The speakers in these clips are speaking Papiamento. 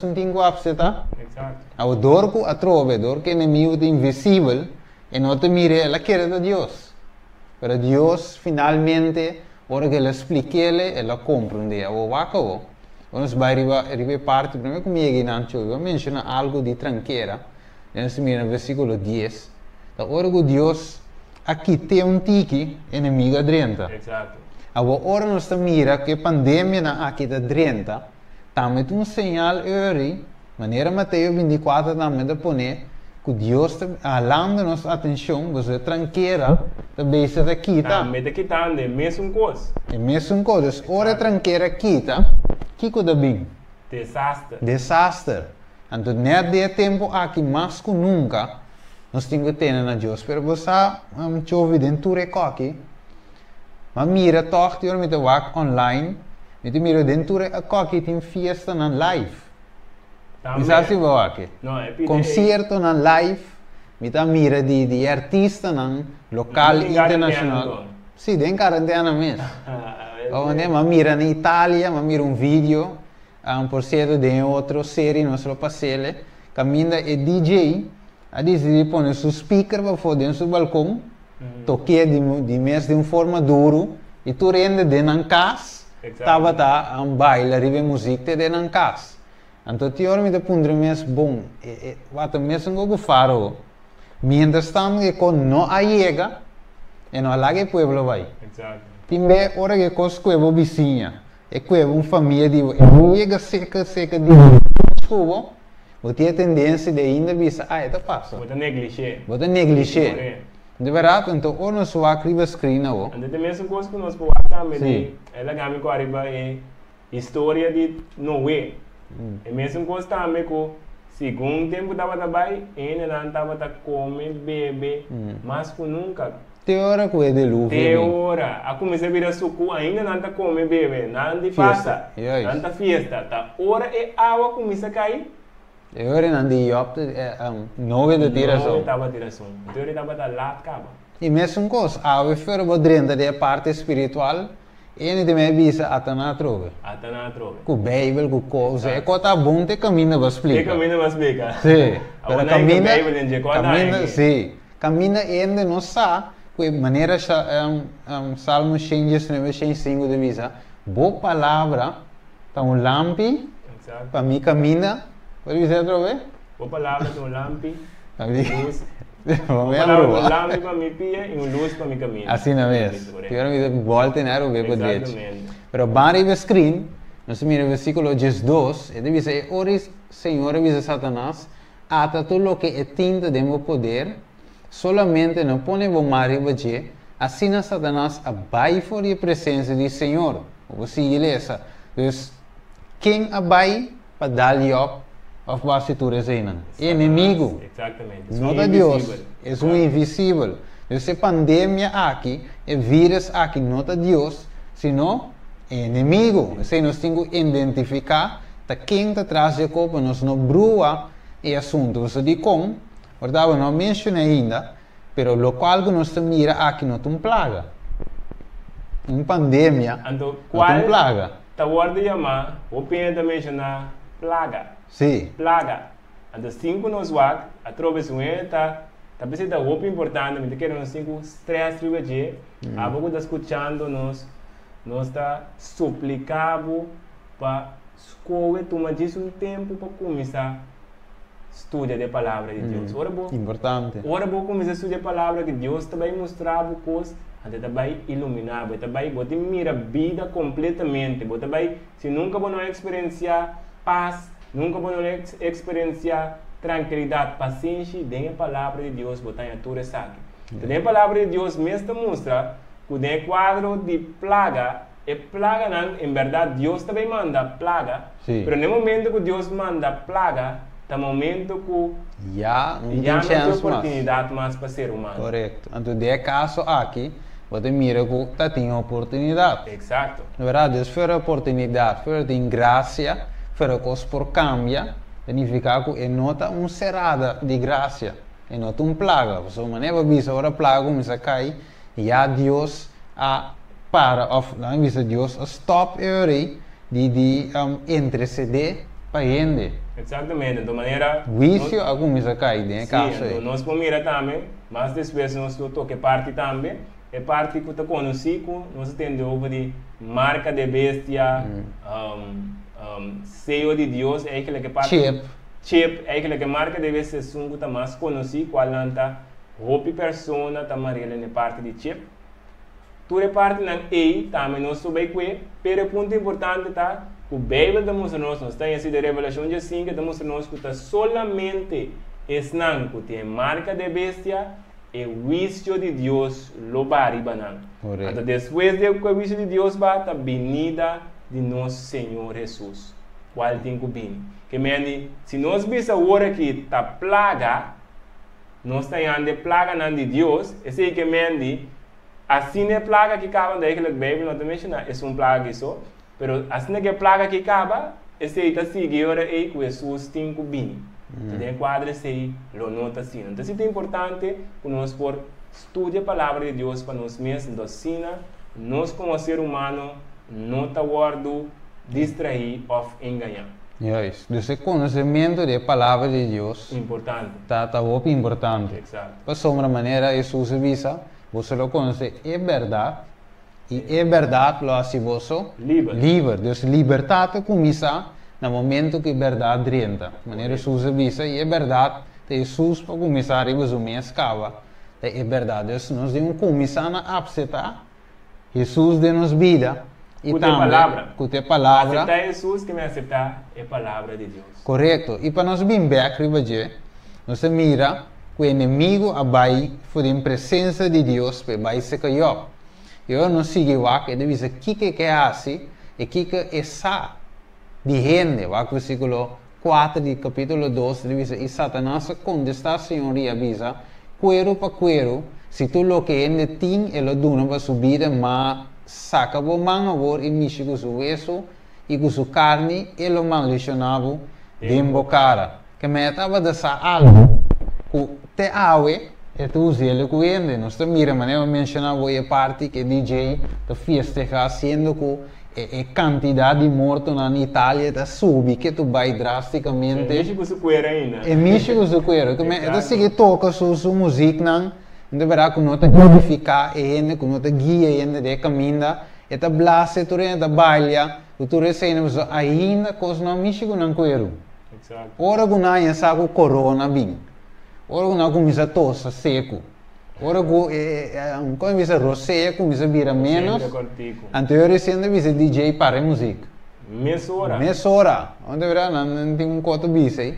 Un tin ku apseptá. Exacto. Awor dor ku atrobe, dor ku enemigu ta invisibel, e no ta mir'é, el a kere ta Dios. Pero Dios finalmente, ora ku el a splik'é, el a komprondé. Awor wak awor, ora nos bai riba riba e parti, promé ku mi yega einan tjou, mi a menshoná algu di trankera, den nos ta mira na versíkulo dies, ta ora ku Dios a kit'é un tiki, enemigu a drenta. Exacto. Awor ora nos ta mira ku e pandemianan aki ta drenta, Tambe ta un señal early, manera Mateo 24 tambe ta pone, ku Dios ta halando nos atenshon, boso e trankera ta bisa ta kita. Tambe ta kitando e mesun kos. E mesun kos. Dus ora e trankera kita, kiko ta bin? Desaster. Desaster. Anto nèt den e tempu aki mas ku nunka nos tin ku tene na Dios. Pero bo sa, Chovi, den tur e kòki, M'a mira tòg ti ora mi ta wak online, mi ta mira den tur e kòki tin fiestanan live. Mi sa si bo wak e. Konsiertonan live, mi ta mira di di e artistanan lokal i internashonal. Si, den karentena mes. M'a mira na Italia, m'a mira un video, por sierto den e otro serie nos lo pas'el, kaminda e DJ a disidí pone su speaker pafó den su balkon, Tok'é di mes den un forma duru i tur hende den nan kas tabata baila riba e muzik te den nan kas. Anto tin ora mi ta puntra mi mes, Bon, e wak ta mesun ku Fárao? Miéntras tantu e kos no a yega, e no a laga e pueblo bai. Tin be ora ku e kos kue bo bisiña, e kue un famia di bo, e no yega seka seka di bo, ku bo, Bo tin e tendensia di ainda bisa, ah, e ta pasa. Bo ta neglish'é. Bo ta neglish'é. Di bèrdat, anto ora nos wak riba screen awo. Anto ta e mesun kos ku nos por wak tambe di, e laga mi kòrda riba e historia di Noé. E mesun kos tambe ku segun tempu tabata bai, hendenan tabata kome, bebe mas ku nunka. Te ora ku e deluvio bin. Te ora. A kuminsá bira sukú, ainda nan ta kome, bebe, nan di pasa, nan ta fiesta. Ta ora e awa kuminsá kai. E ora nan di Job ta, Noe ta tira son. Noe tabata tira son. E ora tabata lat kaba. I mesun kos, awe fuera bo drenta den e parti spiritual, e ta mei bisa ata nan atrobe. Ata nan atrobe. Ku Beibel, ku kos. E kos ta bon te kaminda bo splika. Te kaminda bo splika. Sí. Pero kaminda, kaminda, sí. Kaminda hende no sa ku e manera Salmo 119, 105 ta bisa, Bo palabra ta un lampi pa mi kaminda. Bo ta bisa atrobe? Bo palabra ta un lampi, lus. Bo palabra ta un lampi pa mi pia i un lus pa mi kaminda. Asina mes. Primero mi ta bòlta na Aruba pa drechi. Pero ban riba e screen, nos ta mira versíkulo 12, e ta bisa, E ora e Señor a bisa Satanas, Ata tur loke e tin ta den bo poder, solamente no pone bo man riba dje, asina Satanas a bai for di e presensia di Señor. Bo por sigui lesa. Dus, ken a bai pa dal Job òf pa hasi tur eseinan? E enemigu. No ta Dios, esun invisibel. Dus e pandemia aki, e vírus aki no ta Dios, sino e enemigu. Esei nos tin ku identifiká. Ta ken ta tras dje ko pa nos no brua e asuntu? Pasobra dikon? Ora tabata no a menshoná ainda, pero lokual ku nos ta mira aki no ta un plaga. Un pandemia Anto, no ta un kual plaga. ta wòrdu yamá? Hopi hende ta menshoná plaga. Sí. Plaga. Anto sin ku nos wak, atrobe si un hende ta ta bisa ta hopi importante, mi ta kere nos tin ku strès riba dje, abo ku ta skuchando nos, nos ta supliká bo Pa skohe tuma djis un tempu pa kuminsá studia di e Palabra di Dios. Ora bo Importante. Ora bo kuminsá studia e Palabra di Dios ta bai mustra bo kos, anto e ta bai iluminá bo, e ta bai bo tin mira bida kompletamente, bo ta bai si nunka bo no a eksperensiá pas, nunka bo no a eksperensiá trankilidat, pasenshi, den e Palabra di Dios bo ta haña tur esaki. Anto den e Palabra di Dios mes ta mustra ku den e kuadro di plaga, E plaganan, en bèrdat Dios ta bay manda plaga, Sí. pero n'e momento ku Dios manda plaga, ta momento ku Ya no tin ya no tin chèns mas. oportunidat mas pa ser humano. Korekto. Anto den e kaso aki, bo ta mira ku ta tin oportunidat. Eksakto. No bèrdat? Dios fuera oportunidat, fuera tin grasia, fuera kos por kambia, ta nifiká ku e no ta un serada di grasia, e no ta un plaga. Pasobra manera bo bisa ora plaga kuminsá kai, Ya Dios a para of nan bisa Dios a stop e ora ei di di intercede. pa hende. Exactamente, anto manera. Huisio a kuminsá kai den e Sí, kaso anto ei. nos por mira tambe, mas despues nos lo toka e parti tambe, e parti ku ta konosí ku nos a tende over di marka de bestia, seyo di Dios, eigenlijk e parti. Chip. Chip, eigenlijk e marka de bestia esun ku ta mas konosí, kual nan ta hopi persona ta marela na e parti di chip. Tur e partinan ei tambe nos lo bai kue, pero e punto importante ta ku Beibel ta mustra nos, nos ta hasi den Revelashon dje sinku, e ta mustra nos ku ta solamente esnan ku tin e marka di e bestia, e huisio di Dios lo ba riba nan. Anto despues di ku e huisio di Dios ba, ta binida di nos Señor Hesus, kual tin ku bini. Ke mende, si nos bisa awor aki ta plaga, Nos ta yanda e plaganan di Dios, esei ke men di, asina e plaga aki kaba, anto eigenlijk Beibel no ta menshoná esun plaga aki so, pero asina ke e plaga aki kaba, esei ta sigui e ora ei ku Hesus tin ku bini. Anto den e kuadro esei lo no ta asina. Anto si ta importante ku nos por studia Palabra di Dios pa nos mes, anto asina nos komo ser humano no ta wòrdu distraí òf engañá. Juist. Dus e konosementu di e Palabra di Dios Importante. ta ta hopi importante. Exacto. Pasobra manera Hesus a bisa, Boso lo konosé e bèrdat, i e bèrdat lo hasi boso Liber. liber. Dus libertat ta kuminsá na momentu ku e bèrdat drenta. Manera Hesus a bisa, i e bèrdat ta Hesus pa kuminsá riba su mes kaba ta e bèrdat. Dus nos den un kuminsá na apseptá Hesus den nos bida i Ku ta e tambe palabra. ku ta e palabra. Aseptá Hesus ke men aseptá e palabra di Dios. Korekto. I pa nos bin bèk riba dje, nos ta mira ku e enemigu a bai for den presensia di Dios pa e bai seka Yòb. I ora nos sigui wak, e ta bisa kiko e ke hasi i kiko e sa di hende. Wak versíkulo 4 di kapítulo 2 ta bisa, I Satanas a kontestá Señor i a bisa, Kueru pa kueru, si tur loke hende tin e lo duna pa su bida, ma saka bo man awor i mishi ku su wesu i ku su karni, e lo maldishoná bo den bo kara. Ke mei a tabata sa algu ku te awe e ta us'el ku hende. Nos ta mira manera bo menshoná bo e parti ku e DJ ta fiestehá siendo ku E kantidat di mortonan na Italia ta subi ke tu bai drástikamente. E mishi ku su kueru ainda. E mishi ku su kueru. Ke men e ta sigui toka su su muziknan, ta bera ku no ta edifiká e hende, ku no ta guia e hende den e kaminda. E ta blase tur hende ta balia ku tur eseinan pasobra ainda kos no a mishi ku nan kueru. Ora ku nan haña sa ku korona bin, ora ku nan a kuminsá tosa seku. Ora ku e kon e bisa rosea kuminsa bira ménos, anto e resien ta bisa DJ para e muzik. Mesora. Mesora. Kon ta bira nan tin un koto bisa ei.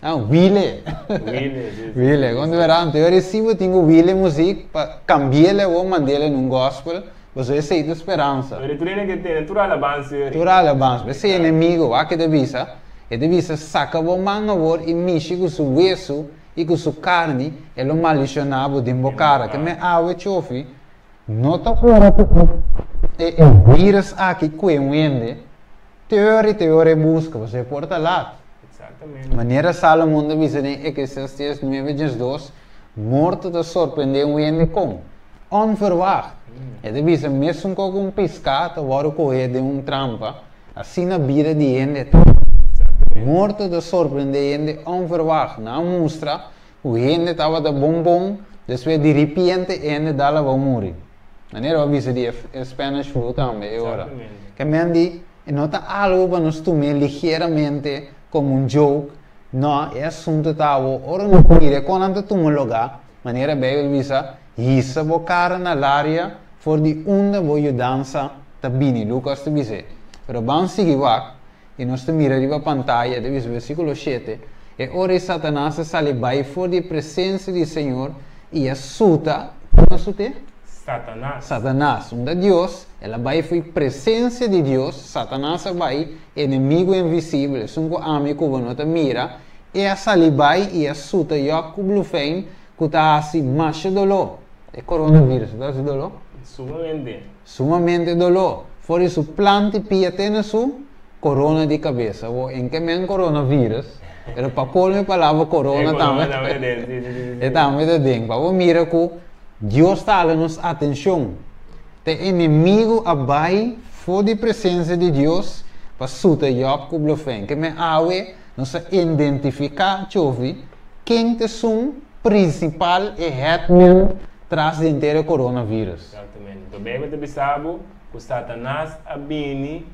Ah, wile. Wile, si, si. Wile. Kon ta bira anto e resi bo tin ku wile e muzik pa kambi'el awor mand'el en un gospel, pasobra esei ta speransa. Pero tur hende ke tene tur alabansa eri. Tur alabansa. P'esei enemigo wak e ta bisa, e ta bisa saka bo man awor i mishi ku su wesu i ku su karni e lo maldishoná bo den bo kara. Ke men awe chofi no ta ora ku e e virus aki kue un hende, te ora i te ora e buska, pasobra e por ta lat. Manera Salomon ta bisa den Eclesiastes nuebe diesdos, morto ta sorprendé un hende kon? Onverwacht. E ta bisa mesun ku un piská ta wòrdu kohé den un trampa, Asina bida di hende ta. Morto ta sorprende hende onverwacht. Nan a mustra ku hende tabata bon bon, despues di ripiente e hende dal abou muri. Manera bo a bisa di e Spanish flu tambe e ora. Ke men di e no ta algu pa nos tum'é ligeramente komo un joke, no, e asuntu ta awor ora nos mira kon nan ta tuma lugá, manera Beibel bisa, hisa bo kara na laria For di unda bo yudansa ta bini? Lukas ta bis'é. Pero ban sigui wak, i nos ta mira riba pantaya, e ta bisa versíkulo shete, E ora ei Satanas a sali bai for di e presensia di Señor i a suta, ken a sut'é? Satanas. Satanas. Unda Dios, el a bai for di presensia di Dios, Satanas a bai, enemigu invisibel, esun ku ami ku bo no ta mira, e a sali bai i a suta Yòb ku blufein ku ta hasi masha doló. E coronavirus ta hasi doló? Sumamente. Sumamente doló. For di su plant di pia te na su corona di cabes. Awor, en ke men coronavirus, pero pa colmo e palabra corona tambe e tambe ta den. Pa bo mira cu Dios ta hala nos atencion. Te enemigo a bay for di presencia di Dios, pa suta Job ku blofen. Ke men awe nos a identifiká Chovi ken ta esun prinsipal e headman tras di henter e coronavirus. Exactamente. Enton Bijbel ta bisa bo ku Satanas a bini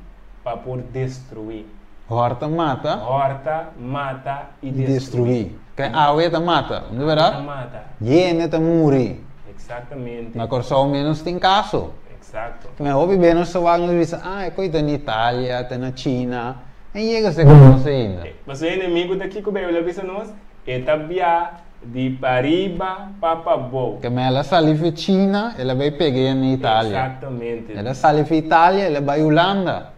pa por destruí. Hòrta mata. Hòrta, mata i I destruí. Ke awe ta mata, no ta bèrdat? Awe ta mata. Yende ta muri. Exactamente. Na Kòrsou ménos tin kaso. Exacto. Ke hopi bes nos ta wak nos bisa, ah, e koi ta na Italia, ta na China. En yega serka nos ainda. Pasobra e enemigu ta kiko Bijbel a bisa nos? E ta bia di pariba pa pabou. Ke el a sali fi China, el a bai pega e na Italia. Exactamente. El a sali fi Italia, el a bai Hulanda.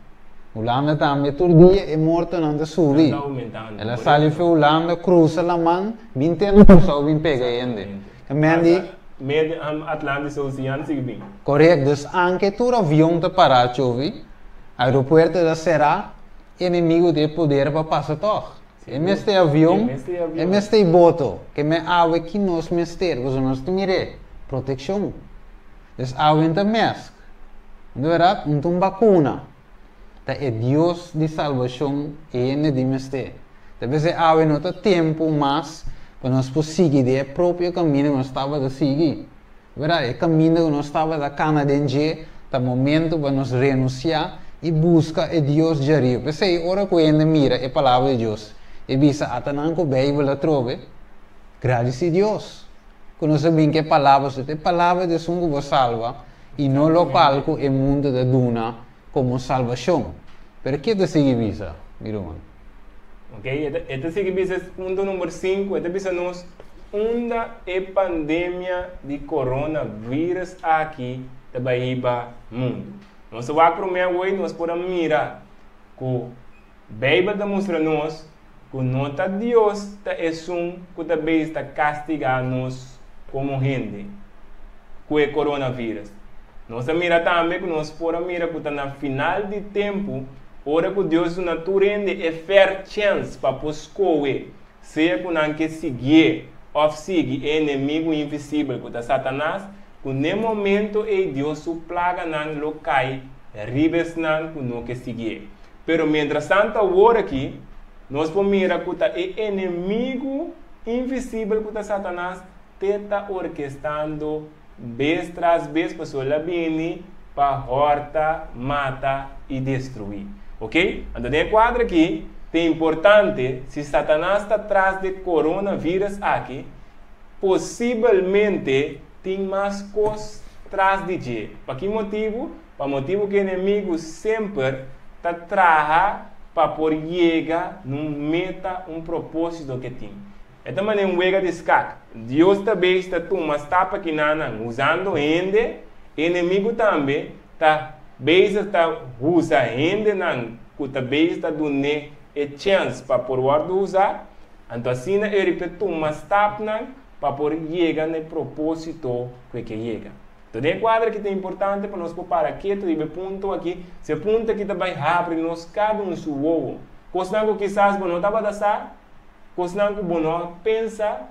Hulanda tambe tur dia e mortonan ta subi. Nan ta aumentando. El a sali fi Hulanda, crusa laman, bin te na Kòrsou bin pega hende. Ke men di. Pasa medio Atlantico Ocean sigui bin. Correct, dus anke tur avion ta pará chovi, aeropuerto ta será, enemigo tin e poder pa pasa tòg. E mester avion, e mester boto. Ke men awe ki nos mester, pasobra nos ta mir'é, protekshon. Dus awe no ta mèsk, no ta bèrdat? No ta un bakuna. Ta e Dios di salbashon e hende di mester. Ta p'esei awe no ta tempu mas pa nos por sigui den e propio kaminda ku nos tabata sigui. Bèrdat? E kaminda ku nos tabata kana den dje ta momentu pa nos renunsiá i buska e Dios djariba. P'esei ora ku hende mira e Palabra di Dios i bisa ata nan ku Beibel atrobe, gradisí Dios ku nos a bin ku e Palabra. So ta e Palabra di esun ku bo salba i no lokual ku e mundu ta duna komo salbashon. Pero ke ta sigui bisa, mi ruman? Ok, e ta sigui bisa punto number sinku, e ta bisa nos unda e pandemia di coronavirus aki ta bai hiba mundu. Nos a wak promé awor nos por a mira ku Beibel ta mustra nos ku no ta Dios ta esun ku ta beis ta kastigá nos komo hende ku e coronavirus. Nos a mira tambe ku nos por a mira ku ta na final di tempu ora ku Dios duna tur hende e fair chance pa por skohe sea ku nan ke siguié òf sigui e enemigu invisibel ku ta Satanas, ku n'e momento ei Dios su plaganan lo kai riba esnan ku no ke siguié. Pero mientrastanto awor aki, nos por mira ku ta e enemigu invisibel ku ta Satanas te ta orkestando bes tras bes pasobra el a bini pa hòrta, mata i destruí. Oke? Anto den e kuadro aki ta importante si Satanas ta tras di e coronavirus aki, posibelmente tin mas kos tras di dje. Pa ki motibu? Pa motibu ku enemigu semper ta traha pa por yega na un meta, un propósito ku e tin. E ta manera un wega di skak. Dios ta beis ta tuma stap akinanan usando hende, enemigu tambe ta bezig ta usa hendenan ku ta bezig ta dun'é e chèns pa por wòrdu usá. Anto asina e riba ta tuma stapnan pa por yega na e propósito ku e ke yega. Ta den e kuadro aki ta importante pa nos por para ketu riba e punto aki. Si e punto aki ta bai habri nos kada un su wowo. Kosnan ku kisas bo no tabata sa, kosnan ku bo no a pensa,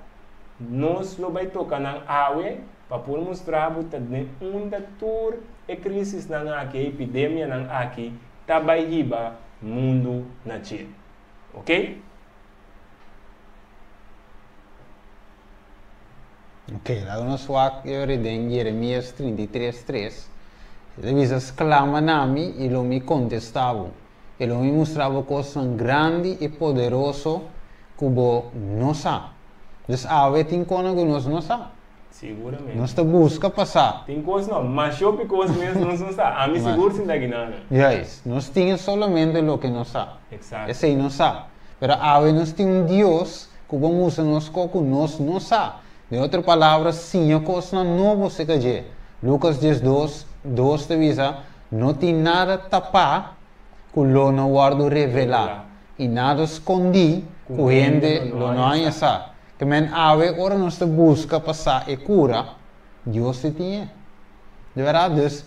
nos lo bai toka nan awe pa por mustra bo ta den unda tur e krisisnan aki, e epidemianan aki ta bai hiba mundu na dje. Oke? Ok, laga nos wak e ora den Jeremias 33, 3. E ta bisa, Sklama na mi i lo mi kontestá bo, i lo mi mustra bo kosnan grandi i poderoso ku bo no sa. Dus awe tin konan ku nos no sa. Siguramente. Nos ta buska pa sa. Tin kos no, masha hopi kos mes nos no sa. Ami sigur sin ta gina nan. Juist. Nos tin solamente loke nos sa. Exacto. Esei nos sa. Pero awe nos tin un Dios ku por mustra nos kos ku nos no sa. Den otro palabra, siña kosnan nobo serka dje. Lukas 12, 2 ta bisa, No tin nada tapá ku lo no wòrdu revelá, i nada skondí ku hende lo no haña sa. Ke men awe ora nos ta buska pa sa e kura, Dios te tin e. Di bèrdat? Dus,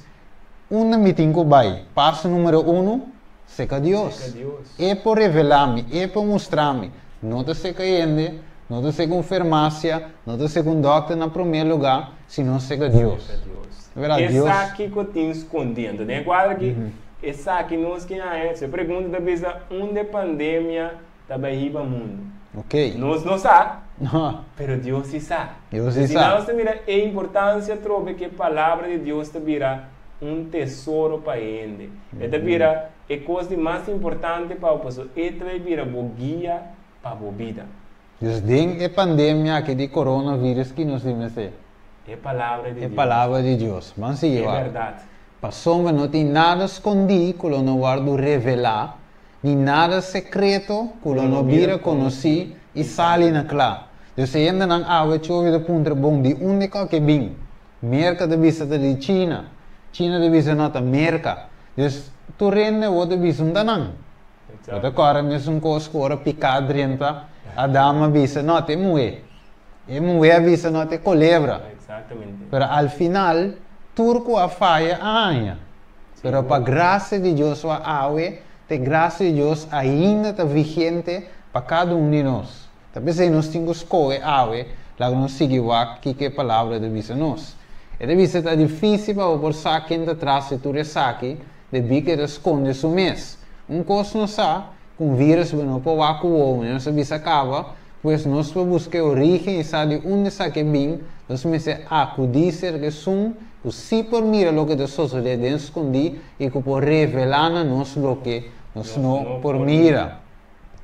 unda mi tin ku bai? Paso numero uno, seka Dios. E por revelá mi, E por mustra mi. No ta seka hende, no ta seka un fermasia, no ta seka un dòkter na promé lugá, sino seka Dios. Di bèrdat, Dios. E sa kiko tin skondí. Anto den e kuadro aki. Esaki nos ke haña, su pregunta ta bisa unda e pandemia ta bai hiba mundu. Ok. Nos no sa, No. pero Dios si sa. Dios si Si sa. nos ta mira e importancia atrobe ku e palabra di Dios ta bira un tesoro pa hende. E ta bira e kos di mas importante pa bo pasobra e ta bai bira bo guia pa bo bida. Dus den e pandemia aki di coronavirus ki nos tin mester? E palabra di E Dios. palabra di Dios. Ban sigui E wak. bèrdat. Pasobra no tin nada skondí ku lo no wòrdu revelá, ni nada sekreto ku lo no bira konosí i sali na kla. Dus e hendenan awe chovi ta puntra bon di unda kòke bin. Merka ta bisa ta di China, China ta bisa no ta Merka. Dus tur hende awor ta bisa un ta nan. Bo ta kòrda mesun kos ku ora piká drenta, Adam a bisa no ta e muhé. E muhé a bisa no ta e kolebra. Pero al final tur ku a faya a haña. Pero pa grasia di Dios wak awe, ta e grasia di Dios ainda ta vigente pa kada un di nos. Ta p'esei nos tin ku skohe awe, laga nos sigui wak kiko e Palabra ta bisa nos. E ta bisa ta difísil pa bo por sa ken ta tras di tur esaki, debí ku e ta skonde su mes. Un kos nos sa, ku un vírus bo no por wak ku wowo, nos a bisa kaba, pues nos por buska e orígen i sa di unda esaki a bin, nos mester akudí serka esun ku sí por mira loke ta sosodé den skondí i ku por revelá na nos loke nos no por mira.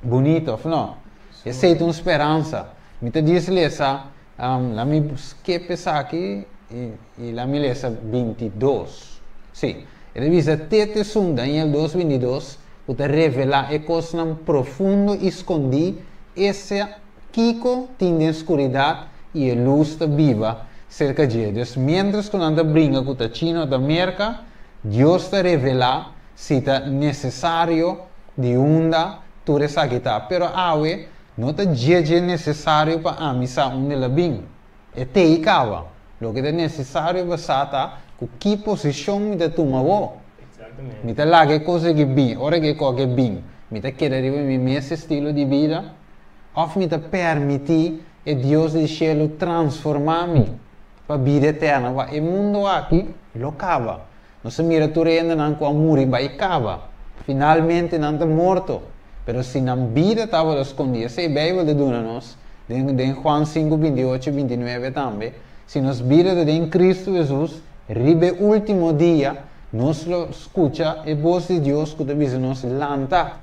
Bunito, of no? Esei ta un speransa. Mi ta djis lesa, la mi skip esaki i la mi lesa 22. Sí, e ta bisa, Te ta esun, Daniel 2, 22, ku ta revelá e kosnan profundo i skondí, ese kiko tin den skuridat i e lus ta biba serka dje. Dus, miéntras ku nan ta bringa ku ta China o ta Merka, Dios ta revelá Si ta nesesario, di unda tur esaki ta. Pero awe no ta dje dje nesesario pa ami sa unda el a bin. E tei kaba. Loke ta nesesario pa sa ta ku ki posishon mi ta tuma awor. Mi ta laga e kos aki bin, ora ku e koke bin, mi ta keda riba mi mes estilo di bida? Òf mi ta permití e Dios di shelu transformá mi pa bida eterno? Wak, e mundu aki lo kaba. Nos a mira tur e hendenan ku a muri bai kaba. Finalmente nan ta morto. Pero si nan bida tabata skondí, esei Beibel ta duna nos den den Juan sinku 28, 29 tambe, si nos bida ta den Kristu Hesus, riba e último dia nos lo skucha e bos di Dios ku ta bisa nos lanta.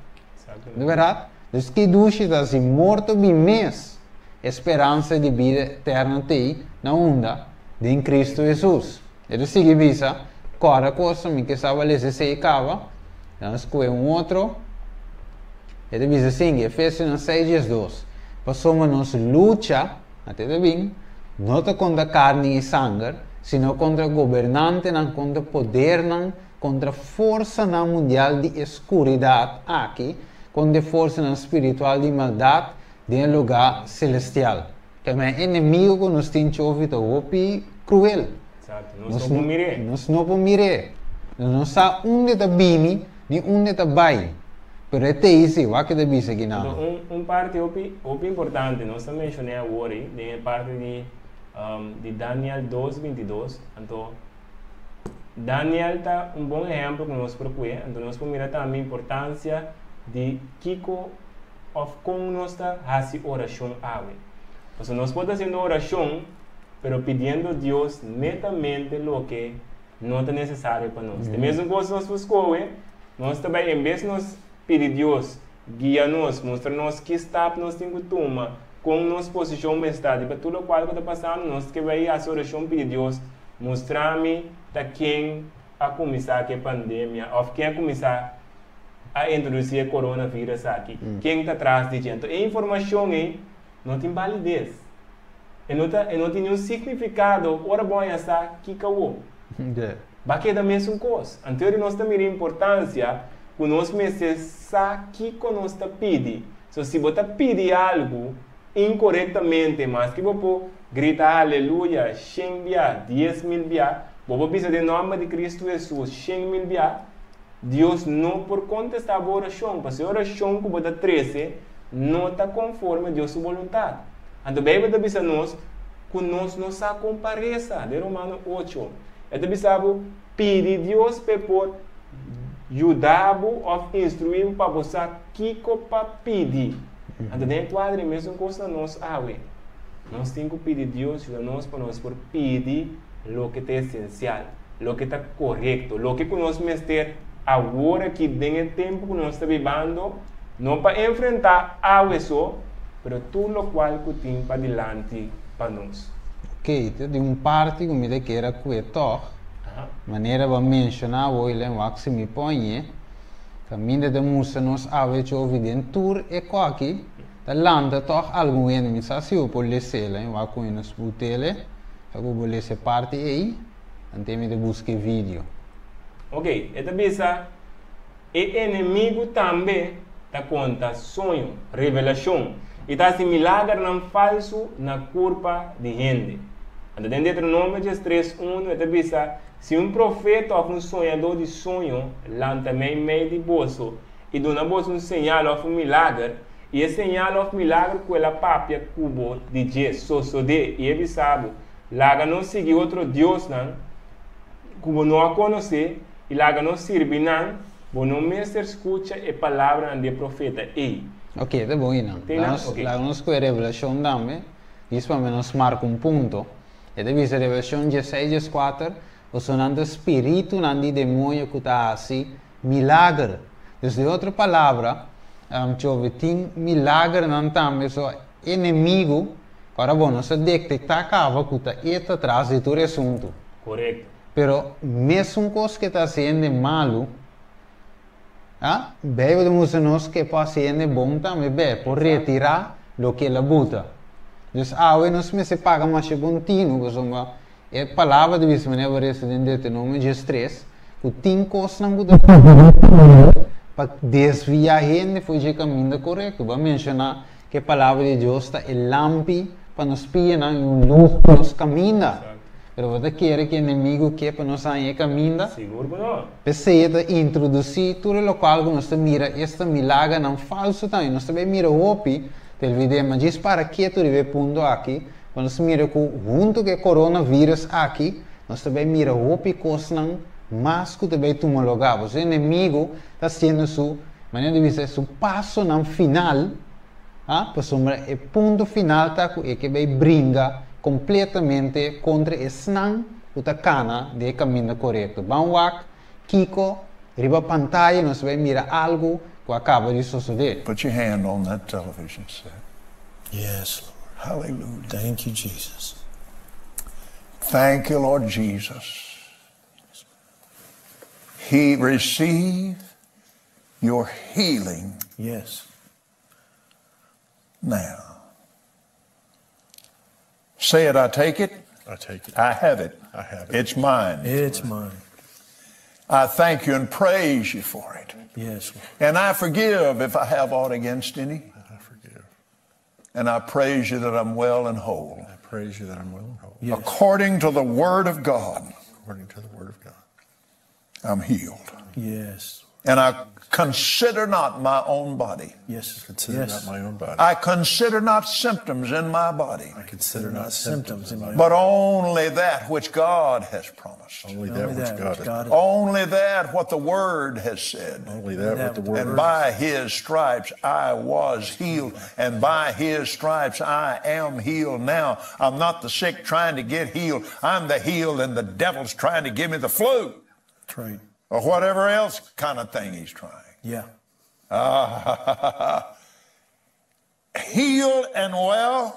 No bèrdat? Dus ki dushi ta si morto bin mes, e speransa di bida eterno t'ei na unda? Den Kristu Hesus. E ta sigui bisa, Kòrda kosa, mi ke sa lesa esei kaba. Dan skohe un otro. E ta bisa sigui, Efesionan 6, 12, Pasobra nos lucha, ate ta bin, no ta kontra karni i sanger, sino kontra gobernantenan, kontra podernan, kontra forsanan mundial di e skuridat aki, kontra e forsanan spiritual di maldat den e lugá selestial. Tambe e enemigo ku nos tin chofi ta hopi kruel. Exacto. Nos no por mir'é. Nos no por mir'é. Nos no sa unda e ta bini ni unda e ta bai. Pero e ta ei si, wak e ta bisa aki nan. Anto un un parti hopi hopi importante nos ta menshoné awor ei den e parti di di Daniel 2, 22. Anto Daniel ta un bon ehèmpel ku nos por kue. Anto nos por mira tambe importansia di kiko òf kon nos ta hasi orashon awe. Pasobra nos por ta hasiendo orashon, pero pidiendo Dios netamente loke no ta nesesario pa nos. E mesun kos nos por skohe, nos ta bai en bes nos pidi Dios guia nos, mustra nos ki stap nos tin ku tuma, kon nos posishon mester ta riba tur lokual ku ta pasando, nos ke bai hasi orashon pidi Dios mustra mi ta ken a kuminsá ku e pandemia òf ken a kuminsá a introduci e coronavirus aki, ken ta tras di dje. Anto e informacion ei no tin balides. E no ta, e no tin niun significado ora bo haña sa kiko awo. Ba keda mesun cos. Anto eri nos ta mira importancia cu nos mester sa kiko nos ta pidi. So si bo ta pidi algu incorectamente, maske bo por grita aleluya shen bia, 10,000 bia, bo por bisa den nomber di Cristo Jesus 100,000 bia, Dios no por kontestá bo orashon, pasobra e orashon ku bo ta trese no ta konforme Dios su boluntat. Anto Beibel ta bisa nos ku nos no sa kon pa resa. Den Romano 8, e ta bisa bo, Pidi Dios p'e por yuda bo òf instruí bo pa bo sa kiko pa pidi. Anto den e kuadro e mesun kos na nos awe. Nos tin ku pidi Dios yuda nos pa nos por pidi loke ta esensial, loke ta korekto, loke ku nos mester awor aki den e tempu ku nos ta bibando, no pa enfrentá awe so, pero tur lokual ku tin padilanti pa nos. Ok, ta di un parti ku mi ta kere a kue tòg, manera bo a menshoná awor i len wak si mi pon-e, kaminda ta mustra nos awe chovi den tur e kòki, ta lanta tòg algun hende. Mi sa si bo por les'é, len wak ku nos but'el, sa ku bo lesa e parti ei, antes mi ta buska e video. Ok, e ta bisa, E enemigu tambe ta konta soño, revelashon, i ta hasi milagernan falsu na kurpa di hende. Anto den Deuteronomio 13, 1 e ta bisa, Si un profeta òf un soñadó di soño lanta meimei di boso i duna boso un señal òf un milager, i e señal òf milager ku el a papia ku bo di dje sosodé i e bisa bo, Laga nos sigui otro diosnan ku bo no a konosé, i laga nos sirbi nan, bo no mester skucha e palabranan di e profeta ei. Ok, ta bon einan. Te nan? Ok. Laga nos kohe Revelashon tambe, djis pa menos marka un punto. E ta bisa Revelashon dieseis dieskuater, Boso nan ta spiritunan di demoño ku ta hasi milager. Dus den otro palabra, tjobe tin milagernan tambe, so enemigu, ku ora bo no sa detektá kaba ku ta e ta tras di tur e asuntu. Korekto. Pero mesun kos ke ta hasi hende malu, a Beibel ta mustra nos ke por hasi hende bon tambe be, por retirá loke el a buta. Dus awe nos mester paga masha bon tinu pasobra e palabra ta bisa manera bo resa den Deuteronomio 13 ku tin kosnan ku ta pa desviá hende for dje kaminda korekto. Bo a menshoná ku e palabra di Dios ta e lampi pa nos pianan i un lus pa nos kaminda. Pero bo ta kere ku enemigu ke pa nos haña e kaminda? Sigur ku no. P'esei e ta introdusí tur e lokual ku nos ta mira esta milagernan falsu tambe. Nos ta bai mira hopi telvideo, ma djis para ketu riba e punto aki pa nos mira ku huntu ku e coronavirus aki nos ta bai mira hopi kosnan mas ku ta bai tuma lugá. Pasobra e enemigu ta hasiendo su, manera di bisa, su pasonan final. Ha? Pasobra e punto final ta ku e ke bai bringa kompletamente kontra esnan ku ta kana den e kaminda korekto. Ban wak kiko riba pantaya nos bai mira algu ku a kaba di sosodé. Put your hand on that television set. Yes, Lord. Hallelujah. Thank you, Jesus. Thank you, Lord Jesus. He received your healing. Yes. Now. Say it, I take it. I take it. I have it. I have it. It's mine. It's mine. I thank you and praise you for it. Yes, Lord. And I forgive if I have aught against any. I forgive. And I praise you that I'm well and whole. I praise you that I'm well and whole. Yes. According to the Word of God. According to the Word of God. I'm healed. Yes. And I consider not my own body. Yes. Consider yes. not my own body. I consider not symptoms in my body. I consider not symptoms in my But only that which God has promised. Only that which God has promised. Only that what the Word has said. Only that what the Word And by His stripes I was healed. And by His stripes I am healed now. I'm not the sick trying to get healed. I'm the healed and the devil's trying to give me the flu. That's right. Or whatever else kind of thing he's trying. Yeah. Healed and well.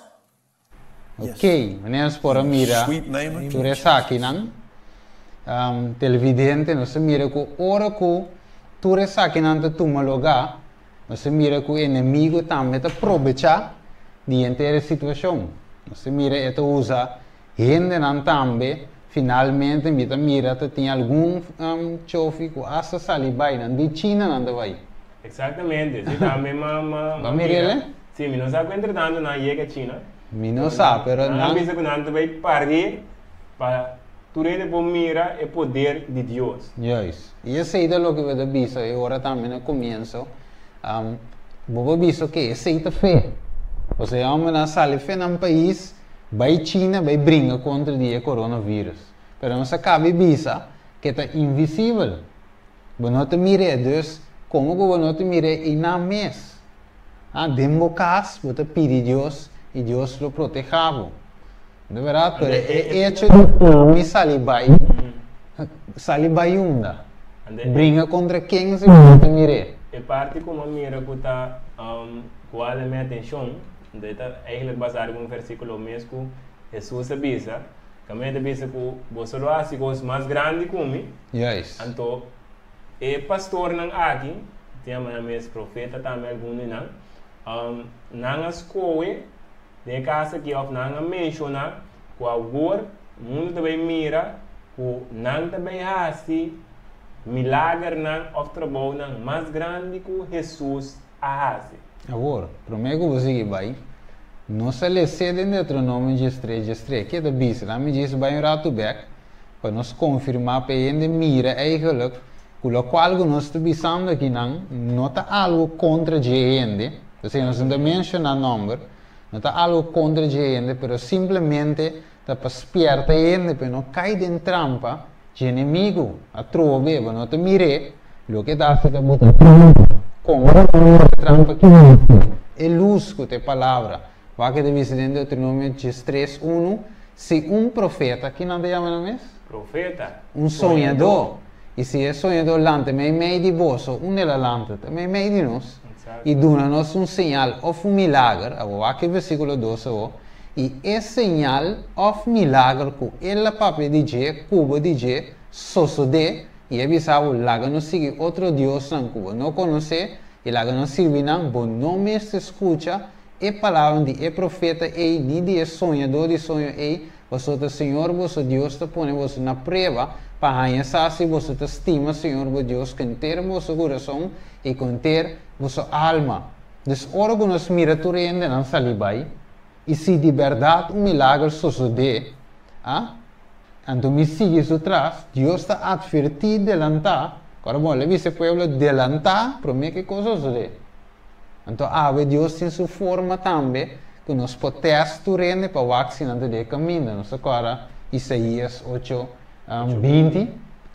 Ok, manera nos por a mira Sweet name of tur Jesus. esakinan, televidente, nos ta mira ku ora ku tur esakinan ta tuma lugá, nos ta mira ku enemigo tambe ta probechá di henter e situashon. Nos ta mira e ta usa Hendenan tambe, finalmente mi ta mira ta tin algun chofi ku asta sali bai, nan di China nan ta bai. Exactamente, si tambe ma ma Ba mira el? Si, mi no sa ku entretanto nan a yega China. Mi no sa, pero Nan a nan. bisa ku nan ta bai pari pa tur hende por mira e poder di Dios. Juist. I esei ta loke bo ta bisa e ora tambe na komienso. Bo por bisa oke, esei ta fe. Pasobra e hòmbernan a sali fe nan pais. Bai China bai bringa kontra di e coronavirus. Pero nos a kabi bisa ke ta invisibel. Bo no ta mir'é, dus komo ku bo no ta mir'é einan mes? Ah, den bo kas bo ta pidi Dios i Dios lo protehá bo. No ta bèrdat? Pero e echo di ami sali bai, sali bai unda? Bringa kontra ken si bo no ta mir'é? E parti ku mi a mira ku ta kual mi atenshon, anto e ta eigentlik basá riba un versíkulo mes ku Hesus a bisa, Kaminda ta bisa ku boso lo hasi kos mas grandi ku mi. Juist. Anto e pastornan aki, tin yama nan mes profeta tambe algun di nan, nan a skohe den e kas aki òf nan a menshoná ku awor mundu ta bai mira ku nan ta bai hasi milagernan òf trabounan mas grandi ku Hesus a hasi. Awor, promé ku bo sigui bai, nos a les'é den Deuteronomio diestres diestres. Ke ta bisa? Nan mi djis bai un ratu bèk pa nos konfirmá pa e hende mira eigenlijk ku lokual ku nos ta bisando akinan no ta algu kontra dje hende, osea nos no ta menshoná nòmber, no ta algu kontra dje hende, pero simplemente ta pa spièrta e hende pa e no kai den trampa dje enemigu. Atrobe, bo no ta mir'é, loke ta hasi ta buta trampa. Komo bo no mira e trampa ki E lus ku ta e palabra. Wak e ta bisa den Deuteronomio diestres unu, Si un profeta, ki nan ta yama nan mes? Profeta. Un soñadó. I si e soñadó lanta meimei di boso, unda el a lanta? Ta meimei di nos. I duna nos un señal òf un milager, awor wak e versíkulo dos awor, i e señal òf milager ku el a papia di dje, ku bo di dje, sosodé, i e bisa bo, Laga nos sigui otro diosnan ku bo no konosé, i laga nos sirbi nan, bo no mester skucha e palabranan di e profeta ei ni di e soñadó di soño ei, pasobra ta Señor boso Dios ta pone boso na prueba pa haña sa si boso ta stima Señor bo Dios ku henter boso kurason i ku henter boso alma. Dus ora ku nos mira tur hendenan sali bai, i si di bèrdat un milager sosodé, a, anto mi sigui su tras, Dios ta atvertí delantá, kòrda bon, el a bisa e pueblo delantá promé ku e kos sosodé. Anto awe Dios tin su forma tambe ku nos por tèst tur hende pa wak si nan ta den e kaminda. Nos ta kòrda Isaías ocho, 20,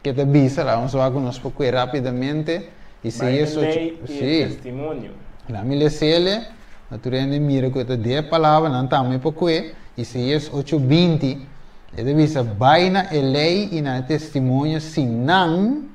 ke ta bisa, laga nos wak ku nos por kue rápidamente. Isaías Bai ocho, e lei i e sí. testimonio. Laga mi les'ele, pa tur hende mira ku e ta den e palabra, nan tambe por kue. Isaías ocho, 20, e ta bisa, Bai na e lei i na e testimonio si nan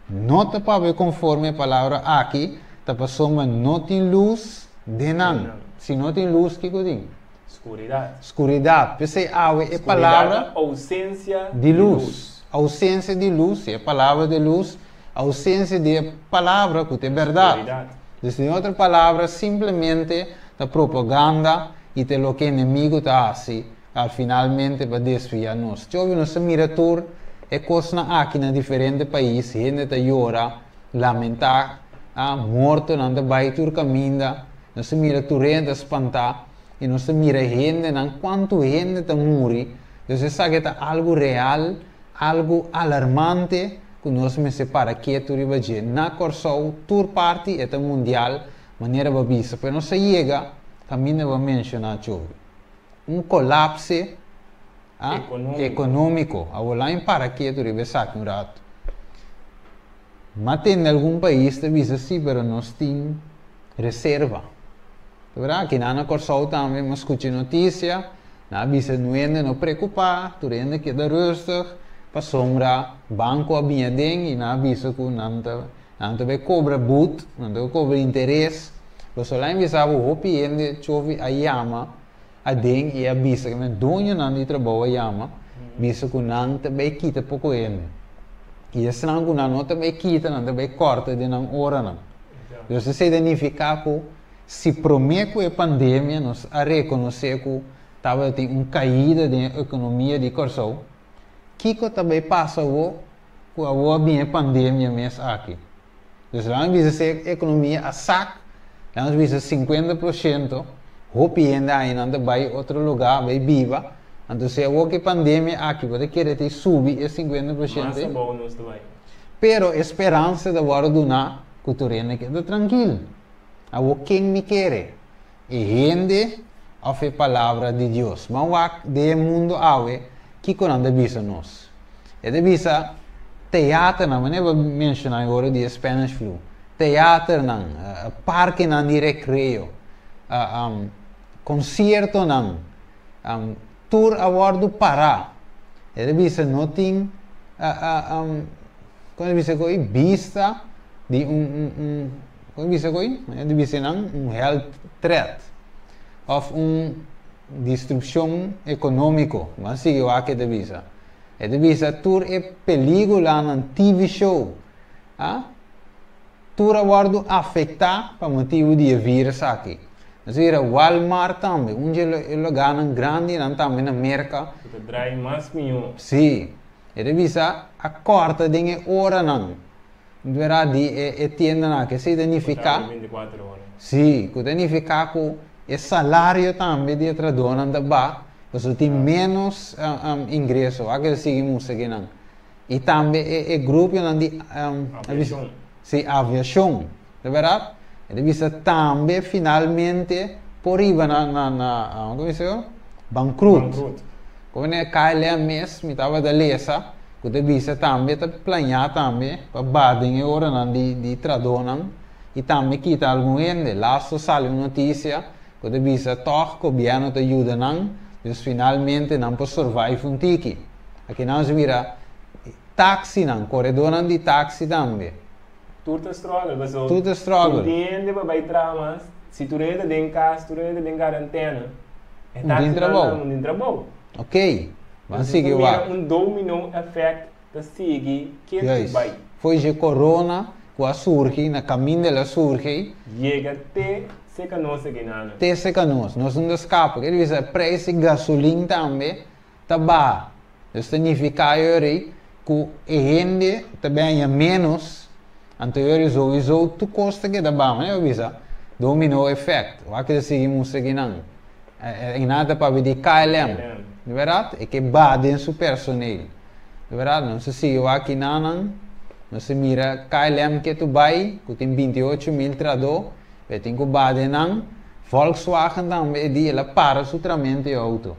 no ta papia konforme e palabra aki, Ta pasobra no tin lus den nan. Si no tin lus, kiko tin? Skuridat. Skuridat. P'esei awe e palabra. Skuridat ta ousensia di lus. Ousensia di lus, si e palabra di lus, ousensia di e palabra ku ta e bèrdat. Skuridat. Dus den otro palabra, simplemente ta propaganda i ta loke enemigu ta hasi al finalmente pa desviá nos. Tjobi nos ta mira tur e kosnan aki na diferente pais, hende ta yora, lamentá, a mortonan ta bai tur kaminda, nos ta mira tur hende ta spantá i nos ta mira hendenan kuantu hende ta muri, dus esaki ta algu real, algu alarmante ku nos mester para ketu riba dje. Na Kòrsou tur parti e ta mundial manera bo a bisa, pero nos a yega kaminda bo a menshoná Chobi, un kolapse a ekonómiko. Awor laña para ketu riba esaki un ratu. Ma tende algun pais ta bisa si pero nos tin reserva. Ta berdad akinan na Kòrsou tambe mi a skucha notisia, nan a bisa nu hende no preokupá, tur hende keda rustig pasobra banko a bini aden i nan a bisa ku nan ta nan ta bai kobra but, nan ta bai kobra interes. Pasobra laña bisa bo hopi hende chofi a yama aden i a bisa ku nan doñonan di trabou a yama bisa ku nan ta bai kita poko hende. I esnan ku nan no ta bai kita, nan ta bai kòrta den nan oranan. Dus esei ta nifiká ku si promé ku e pandemia nos a rekonosé ku tabatin un kaida den e ekonomia di Kòrsou, kiko ta bai pasa awor ku awor a bini e pandemia mes aki? Dus laat mi bisa si e ekonomia a sak, laat nos bisa 50%, hopi hende aña nan ta bai otro lugá, bai biba. Anto si awor ku e pandemia aki bo ta kere ta subi e 50% Mas ei. abou nos ta bai. Pero e speransa ta wòrdu duná ku tur hende keda trankil. Awor ken mi kere? E hende òf e Palabra di Dios? Ban wak den e mundu awe kiko nan ta bisa nos. E ta bisa. Teaternan, manera bo a menshoná e ora di e Spanish flu, teaternan, parkenan di rekreo, konsiertonan, tur a wòrdu pará. E ta bisa no tin, kon ta bisa ku ei, bista di un, un, kon ta bisa ku ei, manera ta bisa nan, un health threat òf un destrukshon ekonómiko. Ban sigui wak ke ta bisa. E ta bisa tur e pelígulanan, TV show, a tur a wòrdu afektá pa motibu di e vírus aki. Nos a mira Walmart tambe, un dje e lugánan grandinan tambe na Merka. Ku ta drai mas mihó. Sí. E ta bisa a kòrta den e oranan dura di e tiendanan aki. Esei ta nifiká. Ku ta abri bintikuater ora. Sí, ku ta nifiká ku e salario tambe di e trahadónan ta baha. Pasobra tin ménos ingreso. Wak el sigui mustra kinan. I tambe e e grupionan di Aviashon. Sí, aviashon. Ta bèrdat? E ta bisa tambe finalmente por riba na na na komo bisa yo? Bankrut. Bankrut. Komo ne KLM mes mi tabata lesa ku ta bisa tambe ta plañá tambe pa baha den e oranan di di trahadónan i tambe kita algun hende. Laatst sali un notisia Ku ta bisa tòg gobièrnu ta yuda nan, dus finalmente nan por survive un tiki. Aki nan nos mira taxinan, koredónan di taxi tambe. Tur ta struggle paso Tur ta struggle. tur hende pa bai traha mas, si tur hende ta den kas, tur hende ta den karantena, e Un tin taxinan trabou. nan un tin trabou. Ok, ban Dus sigui nos ta mira wak. un domino effect ta sigui ke tu Juist. bai. Foi dje corona ku a surgi, na kaminda el a surgi. Yega te seka nos aki nana. Te seka nos. Nos no ta skapa. Ker bisa preis di gasolin tambe ta baha. Dus ta nifiká yori ku e hende ta bèña ménos, anto yori souiso tur kos ta keda baha. Manera bo bisa domino effect. Wak ta sigui mustra kinan. E nan ta papia di KLM. Di bèrdat? E ke baha den su personeel. Di bèrdat, nos a sigui wak kinanan, nos a mira KLM ke tu bai, ku tin 28.000 trahadó, pero tin ku baha den nan. Volkswagen tambe e di el a para su tramentu e outo.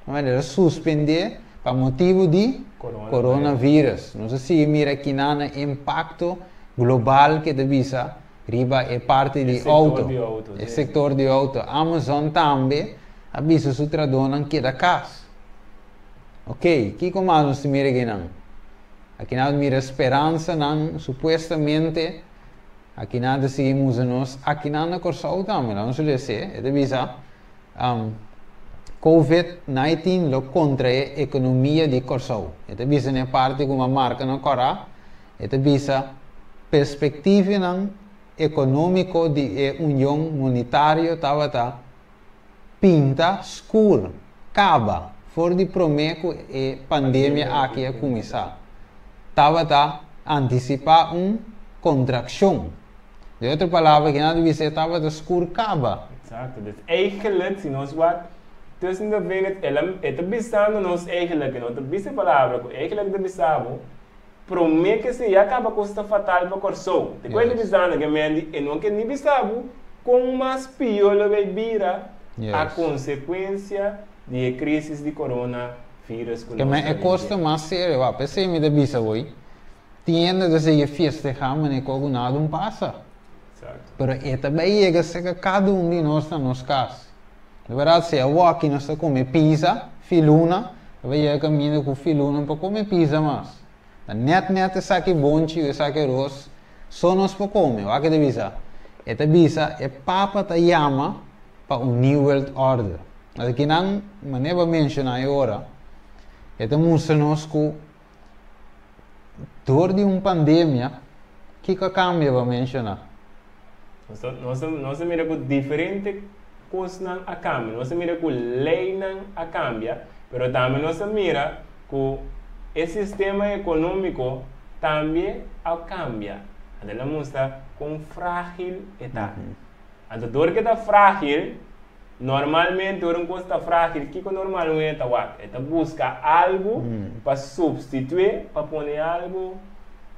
El a suspendé pa motibu di coronavirus. Nos a sigui mira kinanan impakto global ke ta bisa riba e parti di outo, e sektor di outo. Amazon tambe a bisa su trahadónan keda kas. Ok, kiko mas nos ta mira akinan? Akinan nos mira speransanan, supuestamente, akinan ta sigui musa nos, akinan na Kòrsou tambe, laga nos lese, e ta bisa, Covid 19 lo kontrae ekonomia di Kòrsou. E ta bisa na e parti ku mi a marka na kòrá, E ta bisa, Perspektivanan ekonómiko di e Union Monetario tabata pinta skur kaba for di promé ku e pandemia aki a kuminsá. Tabata antisipá un kontrakshon. Den otro palabra, kinan ta bisa e tabata skur kaba. Exacto. Dus eigenlijk, si nos wak tussen de vingers, el a, e ta bisando nos eigenlijk, e no ta bisa e palabra ku eigenlijk ta bisa bo, Promé ke esei a kaba kos ta fatal pa Kòrsou. Te kuenta bisando ke Mandy e no ke ni bisa bo kon mas pió lo bay bira a konsekuensia di e krisis di korona vírus ku Ke nos men ta e kos ta viviendo. mas serio wak. P'esei mi ta bisa bo ei, tin hende ta sigui fiestehá manera ku algu nada un pasa. Exacto. Pero e ta bay yega serka kada un di nos na nos kas. Di bèrdat si awor-aki nos ta kome pizza, filuna, ta bai yega kaminda ku filuna no por kome pizza mas. Ta nèt nèt esaki bonchi o esaki aros so nos por kome. Wak e ta bisa? E ta bisa e papa ta yama pa un new world order. Asina ki nan, manera bo a menshoná e ora, e ta mustra nos ku dor di un pandemia, kiko a kambia bo a menshoná? Nos a mira ku diferente kosnan a kambia. Nos a mira ku leinan a kambia, pero tambe nos a mira ku e sistema ekonómiko tambe a kambia. Anto el a mustra kon frágil e ta. Anto dor ku e ta frágil, normalmente ora un kos ta frágil, kiko normalmente e ta wak? E ta buska algu pa supstitué, pa pone algu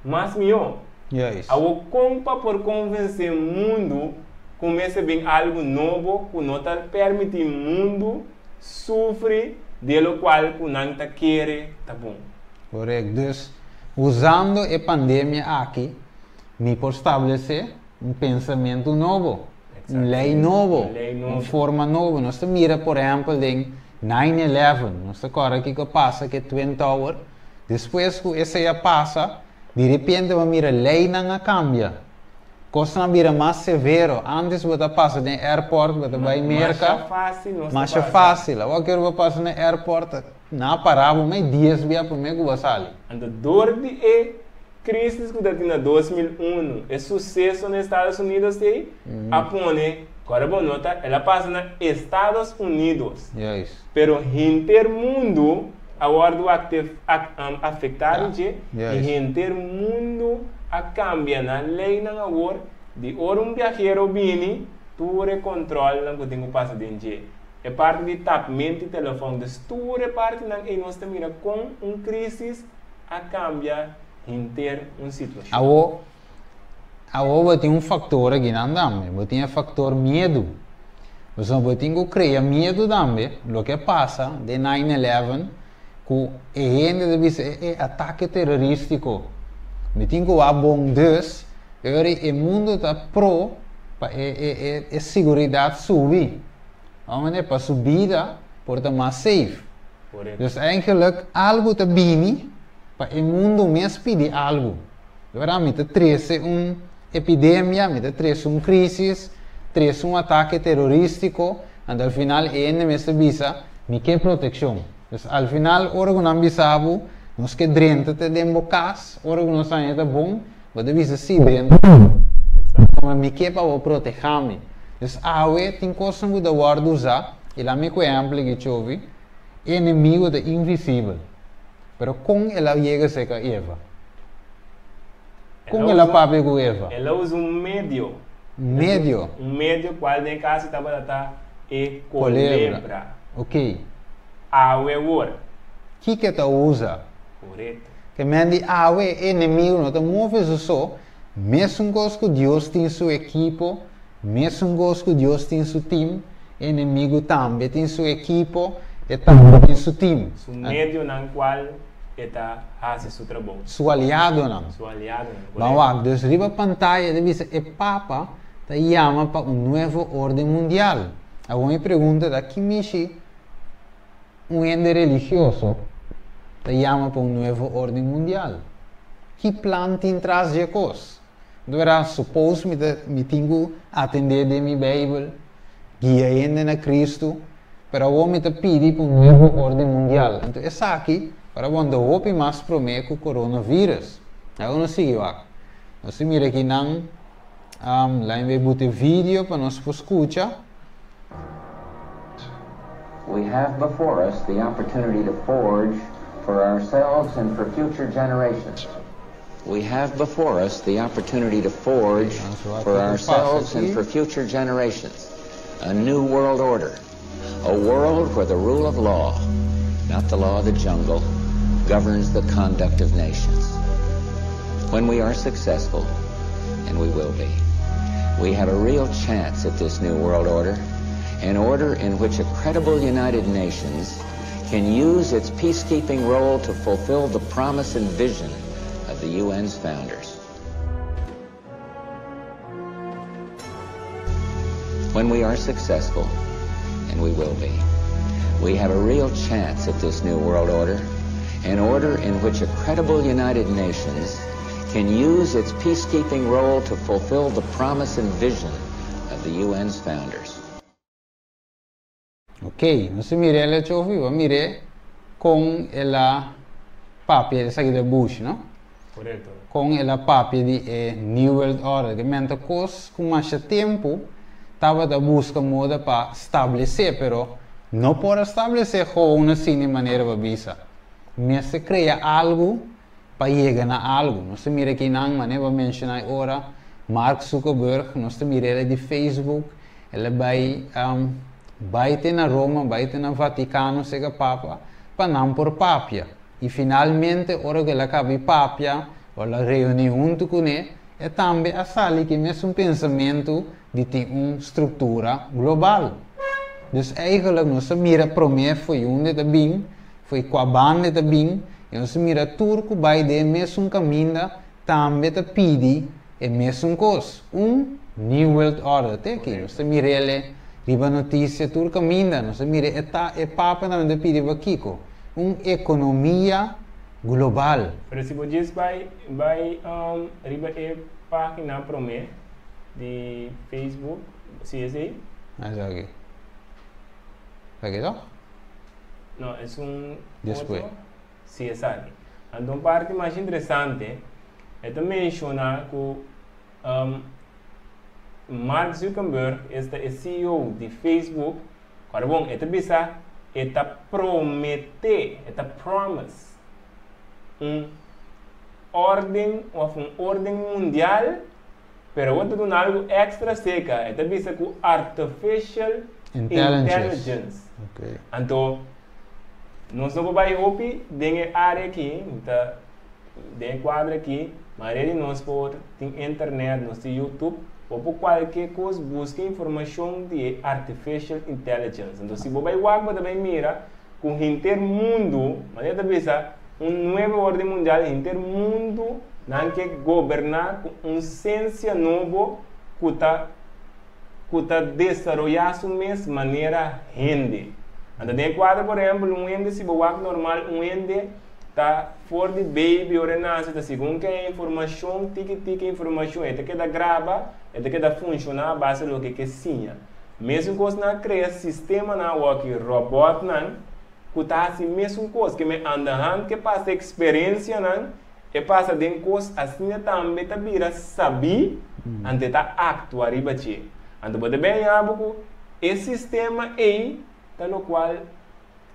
mas mihó. Juist. Awor kon pa por konvensé mundu ku mester bin algu nobo ku no ta permití mundu sufri di e lokual ku nan ta kere ta bon? Korek. Dus, Usando e pandemia aki, mi por establesé un pensamentu nobo, un lei nobo, un forma nobo. Nos ta mira, por ehèmpel, den 9/11, nos ta kòrda kiko a pasa ku e Twin Tower. Despues ku esei a pasa, di repente bo a mira leinan a kambia. Kosnan a bira mas severo. Ántes bo ta pasa den airport, bo ta bai Merka, masha fásil. Awor ku bo pasa na airport, nan a para bo mei dies bia promé ku bo a sali. Anto dor di e Crisis ku ta tin na 2001, e suseso na Estados Unidos ei a pone, ku ora bo nota, el a pasa na Estados Unidos. Pero henter mundu a wòrdu afektá di dje i henter mundu a kambia nan leinan awor di ora un biahero bini, tur e kòntròlnan ku tin ku pasa den dje. E parti di tapment di telefòn, dus tur e partinan ei nos ta mira kon un crisis a cambia henter un situacion. Awo, awo bo tin un factor aki nan tambe, bo tin e factor miedu. Pasobra bo tin cu crea miedu tambe, loke a pasa den nine eleven, cu e hende ta bisa e e atake teroristico. Mi tin cu wak bon dus, e ora e mundo ta pro pa e e e e siguridad subi. Abo manera pa su bida por ta mas safe. Dus eigenlijk algu ta bini pa e mundu mes pidi algu. De berdad mi ta trese un epidemia, mi ta trese un crisis, trese un atake teroristico, anto al final e hende mes ta bisa mi ke proteccion. Dus al final ora cu nan bisa bo nos ke drenta te den bo cas, ora cu nos haña ta bon, Bo ta bisa, Sí, drenta. Pasobra mi ke pa bo protehá mi. Dus awe tin kosnan ku ta wòrdu usá, i laat mi ku ehèmpel aki Chovi, e enemigu ta invisibel. Pero kon el a yega serka Eva? Kon el a papia ku Eva? El a usa un medio. Un medio. Un medio kual den e kaso tabata ta e kolebra. Oké. Awe wor. Kiko e ta usa? Korekto. Ke men di awe e enemigu no ta move su so, mesun kos ku Dios tin su ekipo, mesun kos ku Dios tin su tim, e enemigu tambe tin su ekipo, e tambe tin su tim. Su medionan kual e ta hasi su trabou. Su aliadonan. Su aliadonan, korekto. Ban wak, dus riba pantaya ta bisa e Papa ta yama pa un nuevo orden mundial. Awor mi pregunta ta ki mishi Un hende religioso ta yama pa un nuevo orden mundial. Ki plan tin tras dje kos? Dora, suppose mi ta mi tin ku atendé den mi Beibel, guia hende na Kristu, pero awor mi ta pidi pa un nuevo orden mundial. Anto esaki para wòrdu hopi mas promé ku coronavirus. Awor nos sigui wak. Nos ta mira aki nan, lain bay buta e video pa nos por skucha. We have before us the opportunity to forge for ourselves and for future generations. We have before us the opportunity to forge for ourselves and for future generations a new world order, a world where the rule of law, not the law of the jungle, governs the conduct of nations. When we are successful, and we will be, we have a real chance at this new world order, an order in which a credible United Nations can use its peacekeeping role to fulfill the promise and vision of the UN's founders. When we are successful, and we will be, we have a real chance at this new world order, an order in which a credible United Nations can use its peacekeeping role to fulfill the promise and vision of the UN's founders. Ok, nos a mira el hecho of a mir'é kon el a papia, esaki ta Bush, no? Korekto. Kon el a papia di e New World Order, ke menta kos ku masha tempu tabata buska moda pa stablesé, pero no por a stablesé gewoon asina di manera pa bisa. Mester krea algu pa yega na algu. Nos ta mira kinan, manera bo a menshoná e ora, Mark Zuckerberg, nos ta mira el di Facebook, el a bai bai te na Roma, bai te na Vaticano sega Papa, pa nan por papia. I finalmente ora ku el a kaba di papia, o el a reuní huntu kuné, e tambe a sali ku e mesun pensamentu di tin un struktura global. Dus eigenlijk nos ta mira promé fo'i unda e ta bin, fo'i kua banda e ta bin. I nos mira tur ku bai den mesun kaminda tambe ta pidi e mesun kos. Un New World Order. Te aki, nos ta mir'é riba notisia tur kaminda. Nos ta mira e ta e papa tambe ta pidi pa kiko? Un ekonomia global. Pero si bo djis bai bai riba e pagina promé di Facebook, si esei? Esaki. Esaki toch? No, es un Despues. otro. Si, esaki. Anto un parti mas interesante, e ta menciona cu Mark Zuckerberg, esta e CEO di Facebook, ora bon, e ta bisa, e ta promete, e ta promise un orden of un orden mundial, pero awor ta duna algo extra acerca, e ta bisa cu artificial Intelligence. intelligence. Okay. Anto, nos no por bai hopi den e área aki, mi ta den e kuadro aki, mayoria di nos por tin internet, nos tin YouTube, bo por kualke kos buska informashon di e artificial intelligence. Anto, si bo bai wak bo ta bai mira ku henter mundu, manera ta bisa, un nuevo orden mundial, henter mundu nan ke goberná ku un sensia nobo ku ta ku ta desaroyá su mes manera hende. Anto den e kuadro, por ehèmpel, un hende si bo wak normal, un hende ta for di baby ora e nase ta segun ke e informashon tiki tiki informashon e ta keda graba, e ta keda funshoná a base loke ke siña. Mesun kos nan a krea sistemanan awoki, robòtnan ku ta hasi mesun kos, ke men andahand ke pasa eksperensianan E pasa den kos asina tambe ta bira sabí, anto e ta aktua riba dje. Anto bo ta bin haña bo ku e sistema ei ta lokual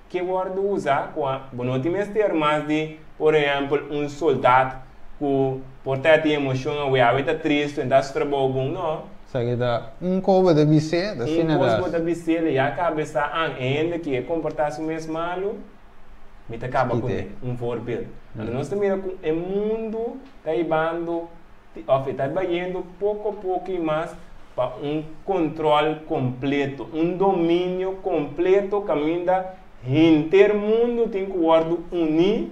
ke wòrdu usá ku bo no tin mester mas di, por ehèmpel, un soldat ku por ta tin emoshon awe, awe ta tristu, e ta hasi trabou bon. No. Esaki ta un kos bo ta bis'é, ta asina Un kos bo ta. ta bis'é, ya kabesá an e hende ki e komportá su mes malu. Mi ta kaba ku un voorbeeld. Anto nos ta mira ku e mundu ta hibando òf e ta bayendo poko poko i mas pa un kontròl kompleto, un dominio kompleto kaminda henter mundu tin ku wòrdu uní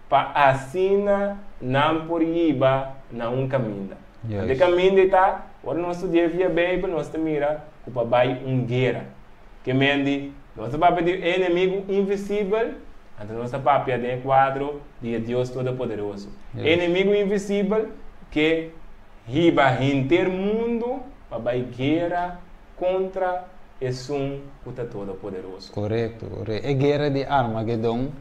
pa asina nan por hiba na un kaminda. Anto e kaminda ei ta, ora nos studia via Beibel nos ta mira ku pa bai un guera. Ke men di, Nos ta papia di e enemigu invisibel, anto nos ta papia den e kuadro di e Dios Todopoderoso. E enemigu invisibel ke hiba henter mundu pa bai guera kontra Esun ku ta Todopoderoso. Korekto, korekto. E guera di Armagedon,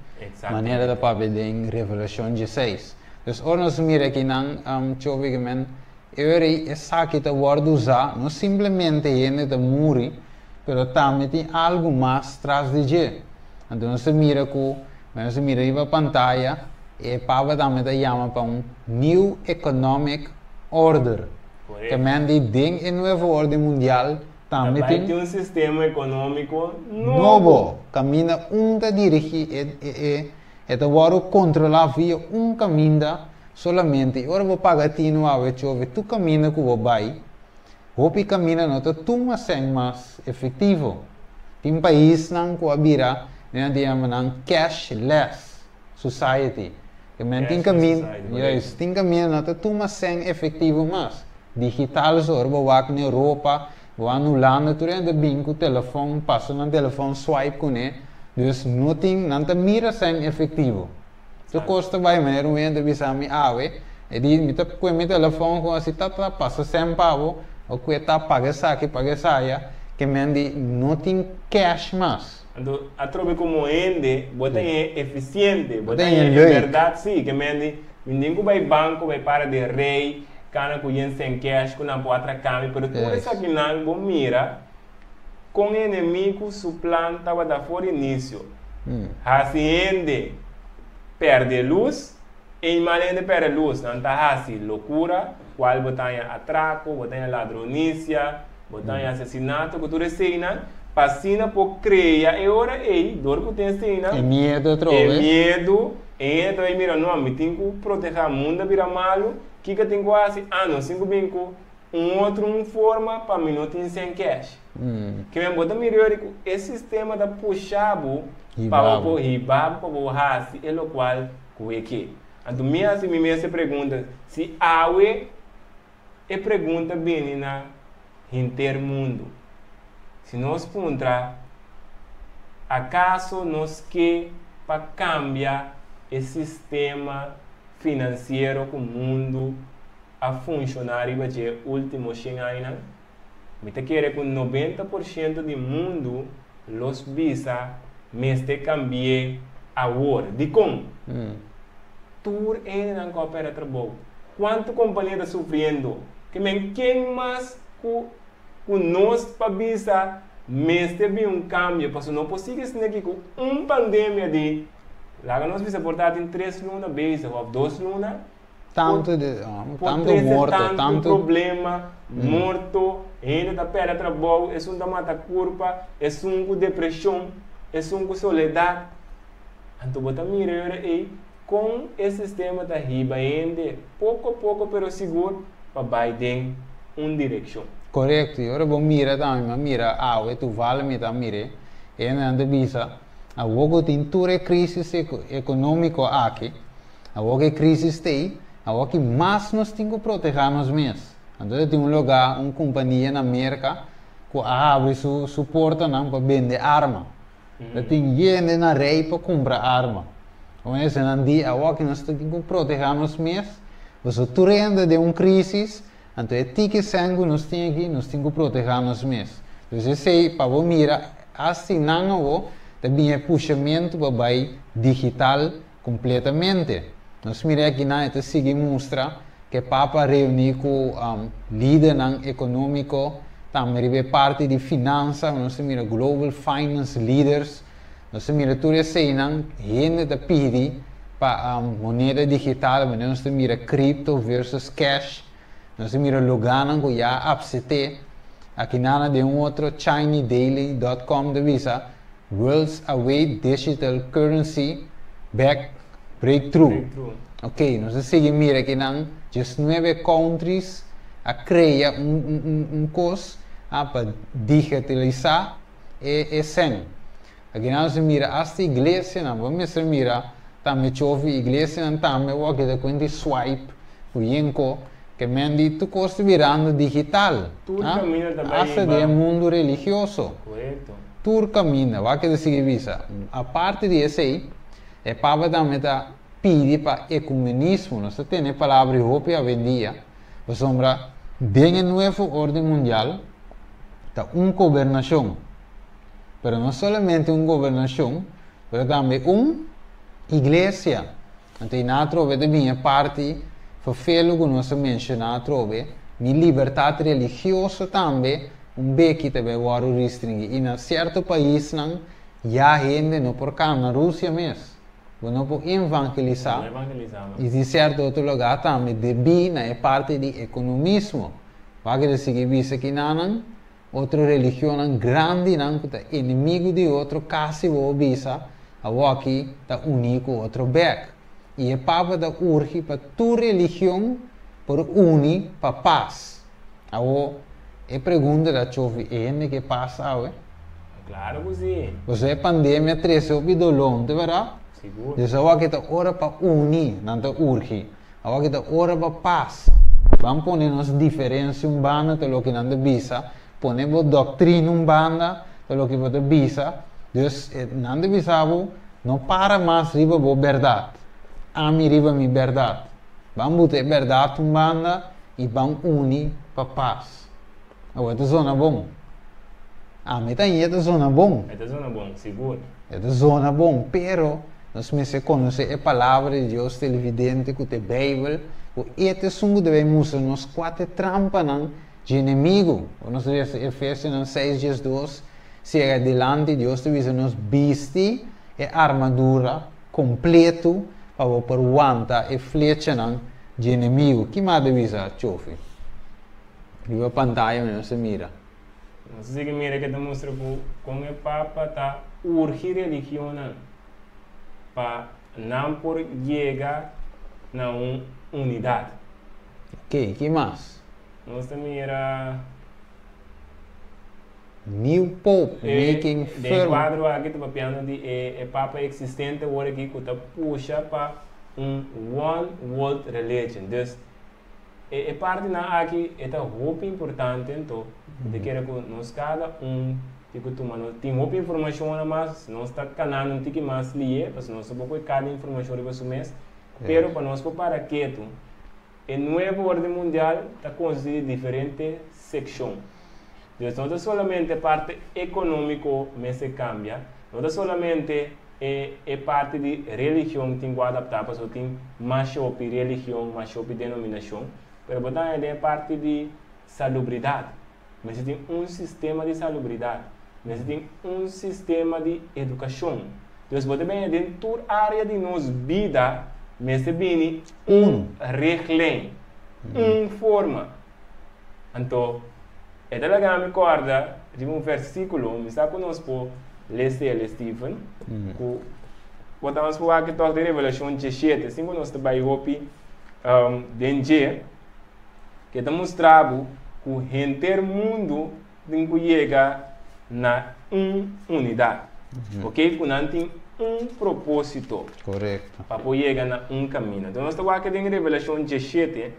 manera ta papia den Revelashon dieseis. Dus ora nos mira akinan, tjoe ke men E ora ei esaki ta wòrdu usá, no simplemente hende ta muri, pero tambe tin algu mas tras di dje. Anto nos ta mira ku, nos ta mira riba pantaya, e Papa tambe ta yama pa un New Economic Order. Ke men di den e Nuevo Orden Mundial tambe Ta bai tin. tin un sistema ekonómiko nobo. Nobo, kaminda un ta dirigí e e e ta wòrdu kontrolá via un kaminda Solamente, i ora bo paga tinu awe chove tur kaminda ku bo bai, hopi kaminda no ta tuma sèn mas efektivo. Tin paisnan ku a bira nan ta yama nan cash less society. Ke men tin Cashless kamin, society, korekto. juist, tin kaminda no ta tuma sèn efektivo mas. Digital so, ora bo wak na Europa, bo wak na Hulanda, tur hende ta bin ku telefòn, pasa nan telefòn, swipe kuné, dus no tin, nan ta mira sèn efektivo. Tur kos ta bai manera un hende bisa mi awe, e di mi ta kue mi telefon ku asi ta ta pasa sèn pa bo, bo kue ta paga esaki paga esaya, ke men di no tin cash mas. Anto atrobe komo hende bo ta e efisiente, bo Bo ta ta e e leuk. bèrdat si, ke men di mi tin ku bai banko bai para den rei, kana ku yen sèn cash ku nan por atraka mi, pero tur Yes. esakinan bo mira kon enemigu su plan tabata for inisio. Hasi hende perde lus, e mal hende perde lus, nan ta hasi lokura, kual bo ta haña atrako, bo ta haña ladronisia, bo ta haña asesinato, ku tur eseinan, pa asina por krea e ora ei, dor ku tin eseinan, E miedu atrobe. e miedu, e hende ta bai mira, no, mi tin ku protehá, mundu a bira malu, kiko tin ku hasi? Ah, nos tin ku bin ku. Un otro un forma pa mi no tin sen cash. Ke men bo ta mira yori ku e sistema ta pusha bo pa bo por hiba bo pa bo hasi e lokual ku e ke. Anto mi hasi mi mes e pregunta, si awe e pregunta bini na henter mundu, si nos puntra akaso nos ke pa kambia e sistema finansiero ku mundu a funshoná riba dje último shen añanan? Mi ta kere ku 90% di mundu los bisa mester kambi'é awor. Dikon? Tur hendenan ku a pèrdè trabou. Kuantu kompania ta sufriendo? Ke men ken mas ku ku nos pa bisa mester bin un kambio? Pasobra no por sigui asina aki ku un pandemia di laga nos bisa por ta tin 3 luna bezig òf 2 luna. Tantu de, Por tantu trese morto, tantu tantu problema, morto, hende ta pèrdè trabou, esun ta mata kurpa, esun ku depreshon, esun ku soledat. Anto bo ta mira e ora ei kon e sistema ta hiba hende poko poko pero sigur pa bai den un direkshon. Korekto, i ora bo mira tambe, mi a mira awe, tuval mi ta mir'é, e hendenan ta bisa, awor ku tin tur e krísis ekonómiko aki, awor ku e krísis t'ei, awor ki mas nos tin ku protehá nos mes. Anto ta tin un lugá, un kompania na Merka ku a habri su portanan pa bende arma. Ta tin hende na rei pa kumpra arma. Como esnan di, awor ki nos tin ku protehá nos mes, pasobra tur hende den un krísis, anto e tiki sèn ku nos tin aki, nos tin ku protehá nos mes. Dus esei, pa bo mira, hasta nan awor ta bin e pushamentu pa bai digital kompletamente. Nos mira aki nan e ta sigui mustra ku Papa a reuní ku lidernan ekonómiko, tambe riba e parti di finansa, nos ta mira global finance leaders, nos ta mira tur eseinan, hende ta pidi pa moneda digital, manera nos ta mira crypto versus cash, nos ta mira lugánan ku ya apsete. Aki nan den un otro ChinaDaily.com ta bisa World's Await Digital Currency Back Breakthrough. Breakthrough. Ok, nos ta sigui mira ku nan just nuebe countries a krea un kos pa digitalisá e sèn. Aki nan nos ta mira hasta iglesianan, bo mester mira tambe chofi iglesianan tambe awor ta kuenta swipe ku yenko ke men di tur kos ta birando digital. Tur kaminda ta bai Hasta den mundu religioso. Tur kaminda, wak ta sigui bisa. Aparte di esei, e Papa tambe ta pidi pa ekumenismo. Nos ta tene palabra hopi awendia. Pasobra den e nuevo orden mundial ta un gobernashon. Pero no solamente un gobernashon, pero tambe un iglesia. Anto einan atrobe ta bin e parti vervelu ku nos a menshoná atrobe, mi libertat religioso tambe un beki ta bai wòrdu restringí. I na sierto paisnan ya hende no por kana, Rusia mes. Bo no por evangelisá. No evangelisá, no. I di sierto otro lugá tambe debí na e parti di ekonomismo. Wak ta sigui bisa kinanan otro religionnan grandinan ku ta enemigu di otro kasi bo bisa awaki ta uní ku otro bèk. I e Papa ta urgi pa tur religion por uni pa pas. Awor e pregunta ta chofi, e hende ke pas awe? Klaro ku si. Pasobra e pandemia trese hopi doló, no ta bèrdat? Sigur. Dus awor ta ora pa uni, nan ta urgi. Awor ta ora pa pas. Ban pone nos diferensia un banda ta loke nan ta bisa, pone bo doktrina un banda ta loke bo ta bisa. Dus nan ta bisa bo, no para mas riba bo bèrdat. Ami riba mi bèrdat. Ban buta e bèrdat un banda i ban uni pa pas. Awor ta zona bon. Ami ta ta zona bon. E ta zona bon, sigur. E ta zona bon, pero nos mester konosé e palabra di Dios televidente ku ta Beibel, ku e ta esun ku debe mustra nos kua ta e trampanan di enemigu. Nos lesa Efesionan 6:12, sigui adelante Dios ta bisa nos bisti e armadura kompleto pa bo por wanta e flechanan di enemigu. Ki mas ta bisa, Chofi? Riba pantaya nos ta mira. Nos sigui mira ku ta mustra ku kon e Papa ta urgi religionnan pa nan por yega na un unidat. Ok, ki mas? Nos ta mira. New Pope E making den firm. kuadro aki ta papiando di e e papa eksistente awor aki ku ta pusha pa un one world religion. Dus e e partinan aki e ta hopi importante anto mi ta kere ku nos kada un tin ku tuma nos tin hopi informashonnan mas nos ta kanando un tiki mas lihe pasobra nos ta por kohe kada informashon riba su mes pero pa nos por para ketu e nuevo orden mundial ta konsisti di diferente sekshon. Dus no ta solamente parte ekonómiko mester kambia, no ta solamente e e parti di religion tin ku adaptá pasobra tin mas hopi religion, mas hopi denominashon, pero bo ta haña den e parti di salubridat. Mester tin un sistema di salubridat, mester tin un sistema di edukashon. Dus bo ta bini den tur área di nos bida mester bini un richtlijn, un forma. Anto, e ta laga mi kòrda riba un versíkulo, mi sa ku nos por les'el, Steven, ku bo ta nos por wak tòg den Revelashon diesshete, sin ku nos ta bai hopi den dje, ke ta mustra bo ku henter mundu tin ku yega na un unidat, oke, ku nan tin un propósito pa por yega na un kaminda. Anto nos ta wak den Revelashon diesshete.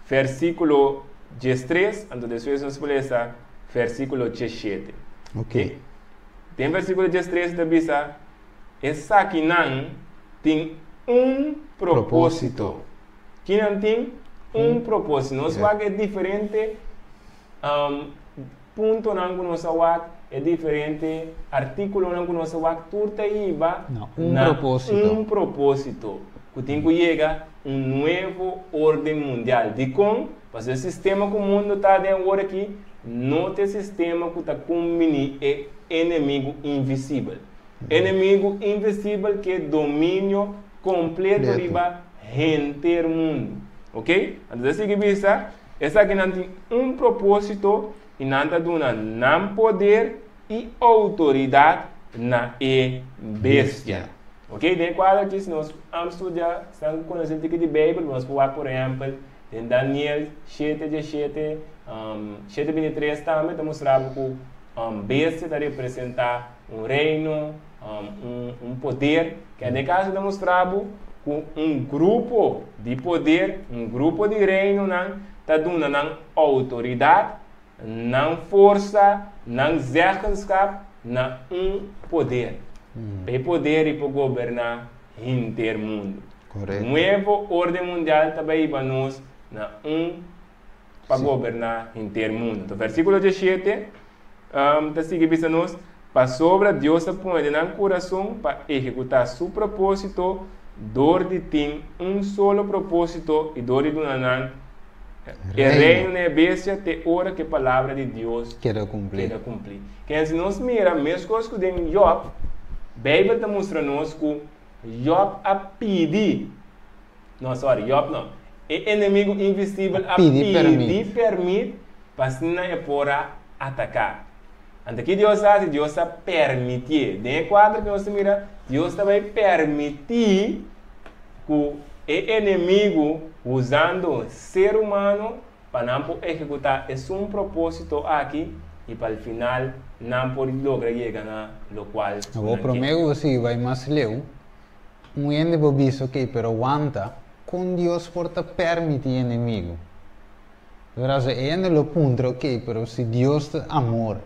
Versíkulo diestres, anto despues nos por lesa versíkulo diesshete. Ok. Den versíkulo diestres ta bisa, Esakinan tin un propósito. Kinan tin? Un propósito. Nos wak e diferente puntonan ku nos a wak, e diferente artíkulonan ku nos a wak, tur ta hiba Na un na propósito. un propósito, ku tin ku yega un nuevo orden mundial. Dikon? Pasobra e sistema ku mundu ta den awor aki no ta e sistema ku ta kumbiní e enemigu invisibel. Enemigu invisibel ke dominio kompleto Kompleto. riba henter mundu. Ok? Anto ta sigui bisa, Esakinan tin un propósito i nan ta duna nan poder i outoridat na e bestia. Ok, den e kuadro aki, si nos am studia, esnan ku konosé un tiki di Beibel, nos por wak por ehèmpel den Daniel shete diesshete, shete bintitres tambe ta mustra bo ku bestia ta representá un reino, un poder, ke den e kaso ta mustra bo ku un grupo di poder, un grupo di reinonan ta duna nan outoridat, nan forsa, nan zeggenskap na un poder. Pa e poder i por goberná henter mundu. Nuevo orden mundial ta bai hiba nos na un pa goberná henter mundu. Enton versíkulo diesshete ta sigui bisa nos, Pasobra Dios a pone den nan kurason pa ehekutá su propósito dor di tin un solo propósito i dor di duna nan e reino na e bestia te ora ku e palabra di Dios keda kumplí. Keda kumplí. Ken si nos mira, meskos ku den Jòb, Beibel ta mustra nos ku Jòb a pidi. No, sorry, Job no. E enemigu invisibel a Pidi permit. pidi permit pa asina e por a ataká. Anto ki Dios a hasi? Dios a permitié. Den e kuadro ku nos ta mira, Dios ta bai permití ku e enemigu usando ser humano pa nan por ehekutá esun propósito aki i pa al final nan por logra yega na lokual ku Awor nan ke. promé ku bo sigui bai mas leu, Un hende por bisa, Ok, pero wanta, kon Dios por ta permití enemigu? Pero e hende lo puntra, Ok, pero si Dios ta amor,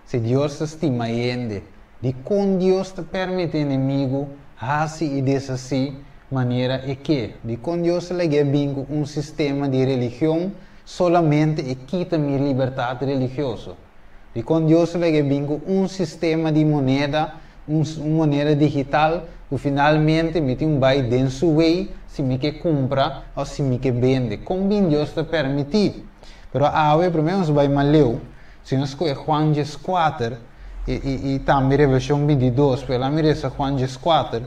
si Dios ta stima hende, dikon Dios ta permití enemigu hasi i deshasí manera e ke? Dikon Dios ta lag'é bin ku un sistema di religion solamente e kita mi libertat religioso? Dikon Dios ta lag'é bin ku un sistema di moneda Un moneda digital ku finalmente mi tin un bai den su wei si mi ke kumpra òf si mi ke bende. Kon bin Dios ta permití? Pero awe promé nos bai maleu, si nos skohe Juan dieskuater i i i tambe Revelashon bintidos, pero laat mi resa Juan dieskuater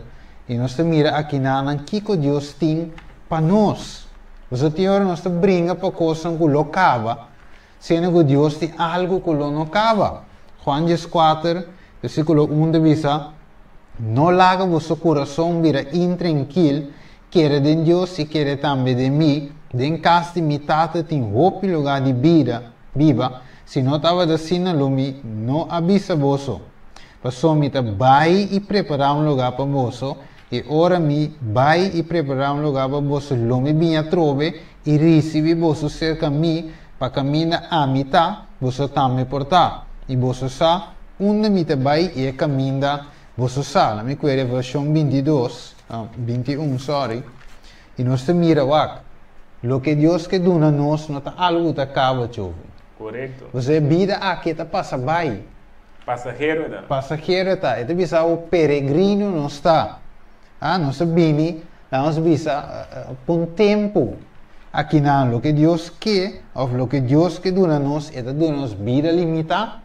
i nos ta mira akinanan kiko Dios tin pa nos. Pasobra tin ora nos ta bringa pa kosnan ku lo kaba, Siendo ku Dios tin algu ku lo no kaba. Juan dieskuater, versíkulo un ta bisa, No laga boso kurason bira intrenkil, kere den Dios i kere tambe den mi. Den kas di mi Tata tin hopi lugá di bida, biba, si no tabata asina lo mi no a bisa boso. Pasobra mi ta bai i prepará un lugá pa boso, i ora mi bai i prepará un lugá pa boso lo mi bini atrobe i risibí boso serka mi, pa kaminda ami ta, boso tambe por ta. I boso sa unda mi ta bai i e kaminda boso sa. Laat mi kue Revelashon 22, 21, sorry. I nos ta mira wak, loke Dios ke duna nos no ta algu ku ta kaba, Chovi. Korekto. Pasobra e bida aki e ta pasa bai. Pasahero e ta. Pasahero e ta. E ta bisa bo peregrino nos ta. Ah, nos a bini, laga nos bisa, pa un tempu akinan. Loke Dios ke, òf loke Dios ke duna nos, e ta duna nos bida limitá,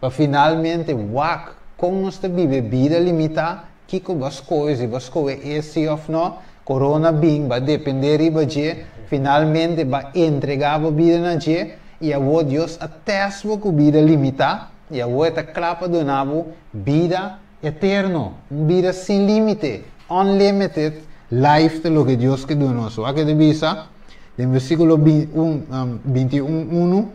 pa finalmente wak kon nos ta biba e bida limitá. Kiko bo a skohe, si bo a skohe e si òf nò, korona bin, bo a dependé riba dje, finalmente bo a entregá bo bida na dje, i awor Dios a tèst bo ku bida limitá, i awor e ta kla pa duna bo bida eterno, un bida sin límite, unlimited life ta loke Dios ke duna nos. Wak e ta bisa den versíkulo 21, unu,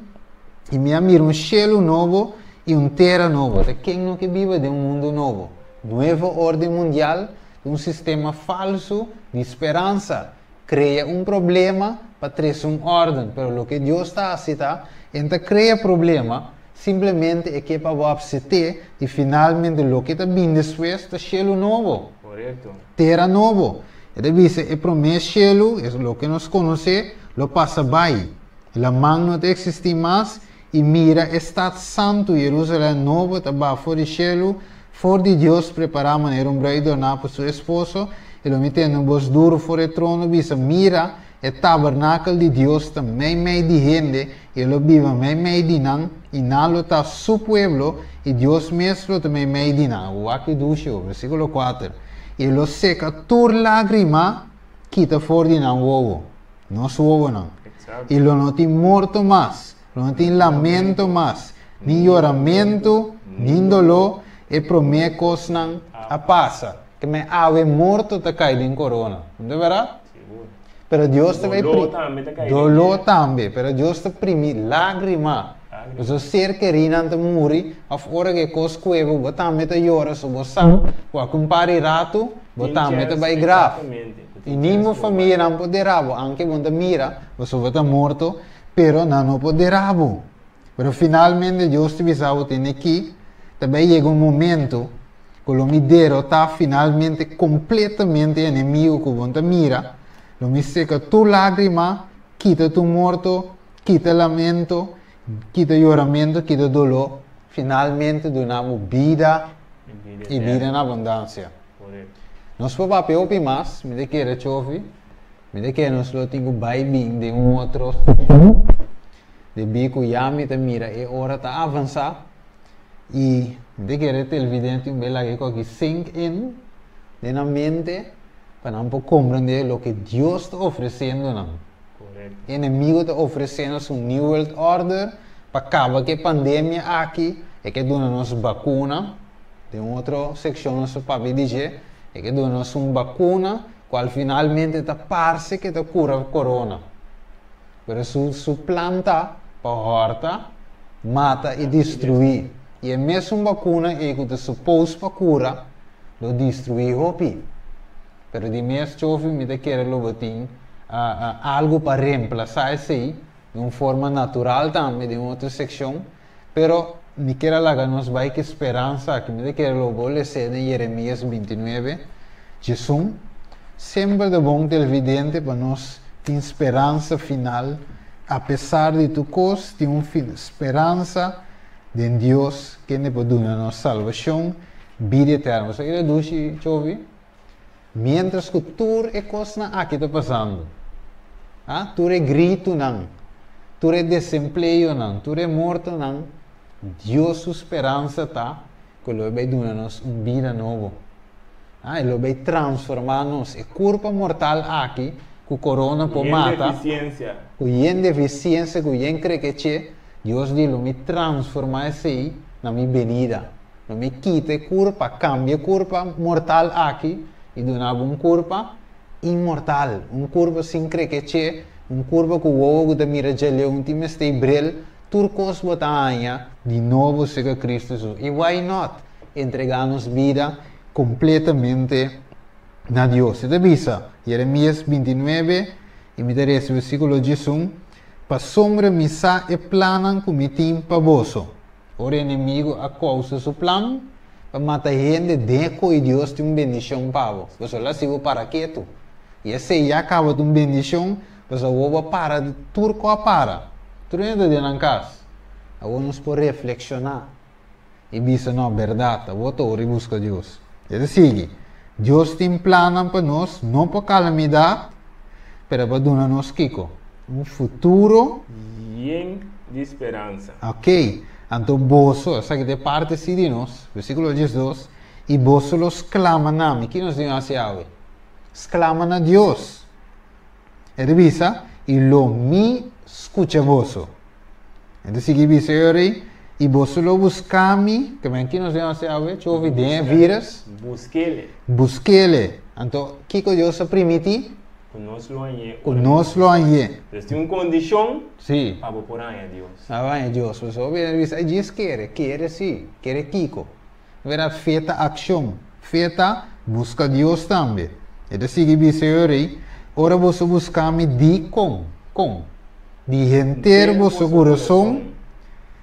I mi a mira un shelu nobo i un tera nobo. Ta ken no ke biba den un mundu nobo? Nuevo orden mundial ta un sistema falsu di speransa. Krea un problema pa trese un orden, pero loke Dios ta hasi ta, E ta krea problema, simplemente E ke pa bo apsete i finalmente loke ta bin despues ta shelu nobo, tera nobo. E ta bisa e promé shelu, es loke nos konosé, lo pasa bai. Laman no ta eksistí mas I mira, e stat santu, Jerusalèm nobo, ta baha for di shelu, for di Dios, prepará manera un brui dorná pa su esposo, i lo mi tende un bos duru for e trono bisa, Mira, e tabernakel di Dios ta meimei di hende, i e lo biba meimei di nan, i nan lo ta su pueblo, i Dios mes lo ta meimei di nan. Wak ki dushi bo, versíkulo kuater. I e lo seka tur lágrima kita for di nan wowo. Nos wowonan. I lo no tin morto mas, lo no tin lamento mas, ni yoramentu, ni doló, e promé kosnan a pasa. Ke men awe morto ta kai den korona, no ta bèrdat? Pero Dios ta bai Doló tambe ta kai den Doló tambe, pero Dios ta primi lágrima. Pasobra ser kerínan ta muri, òf ora ku e kos kue bo, bo tambe ta yora, so bo sa ku a un par di ratu bo tambe ta bai graf. I ni bo famianan por dera bo, anke bo no ta mira, pasobra bo ta morto, pero nan no por dera bo. Pero finalmente Dios ta bisa bo tene ki, ta bai yega un momento ku lo mi derotá finalmente kompletamente e enemigo ku bo no ta mira, lo mi seka tur lágrima, kita tur morto, kita lamento, kita yoramentu, kita doló, finalmente duna bo bida i bida na abundansia. Nos por papia hopi mas, mi ta kere Chofi, mi ta kere nos lo tin ku bai bin den un otro seshon, debí ku ya mi ta mira e ora ta avansá i mi ta kere televidente un bes laga e koki sink in den nan mente pa nan por komprendé loke Dios ta ofresiendo nan. E enemigo ta ofresé nos un New World Order pa kaba ku e pandemia aki, e ke duna nos bakuna. Den un otro sekshon nos ta papia di dje, e ke duna nos un bakuna kual finalmente ta parse ke ta kura korona. Pero su su plan ta pa hòrta, mata i destruí. I e mesun bakuna ei ku ta supos pa kura, lo destruí hopi. Pero di mes chofi mi ta kere lo bo tin algu pa remplasá esei den un forma natural tambe den un otro sekshon. Pero mi kier a laga nos bai ku e speransa aki. Mi ta kere lo bo les'é den Jeremias 29, 11. Semper ta bon televidente pa nos tin speransa final apesar di tur kos, tin un speransa den Dios kende por duna nos salbashon, bida eterno. Bo sa kiko ta dushi, Chovi? Miéntras ku tur e kosnan aki ta pasando, a tur e gritunan, tur e desempleonan, tur e mortonan, Dios su speransa ta ku lo e bai duna nos un bida nobo. A e lo bai transformá nos. E kurpa mortal aki ku korona por mata, ku yen defisiensia, ku yen krekeché, Dios di lo mi transformá esei na mi benida. Lo mi kita e kurpa, kambia e kurpa mortal aki i duna bo un kurpa Inmortal, un kurpa sin krekeché, un kurpa ku wowo ku ta mira djaleu, un tin mester bril, tur kos bo ta haña di nobo serka Kristu Hesus. I why not entregá nos bida kompletamente na Dios? E ta bisa, Jeremias 29, i mi ta resa versíkulo 11, Pasobra mi sa e plannan ku mi tin pa boso. Ora enemigu a kousa su plan pa mata hende den koe Dios tin un bendishon pa bo, pasobra el a hasi bo para ketu. I esei ya kaba ta un bendishon, pasobra awor bo a para di tur ku a para. Tur hende ta den nan kas. Awor nos por reflekshoná i bisa, No, bèrdat, awor ta ora di buska Dios. E ta sigui, Dios tin plannan pa nos, no pa kalamidat, pero pa duna nos kiko? Un futuro. Yen di speransa. Ok, anto boso, esaki ta e parti si di nos, versíkulo 12, i boso lo sklama na mi. Ki nos tin hasi awe? Sklama na Dios. E ta bisa, i lo mi skucha boso. E ta sigui bisa e ora ei, i boso lo buska mi, ke men ki nos tin hasi awe? Chofi den e vírus. Buskele. Buskele. Anto, kiko Dios a primiti? Ku nos lo hañ'é. Ku nos lo hañ'é. Pues tin un kondishon Sí. pa bo por haña Dios. Pa bo haña Dios. Pues hopi hende bisa, djis kere. Kere sí. Kere kiko? Verá, fe ta akshon. Fe ta buska Dios tambe. E ta sigui bisa e rei, Ora boso buska mi di kon? Kon? Di henter boso kurason.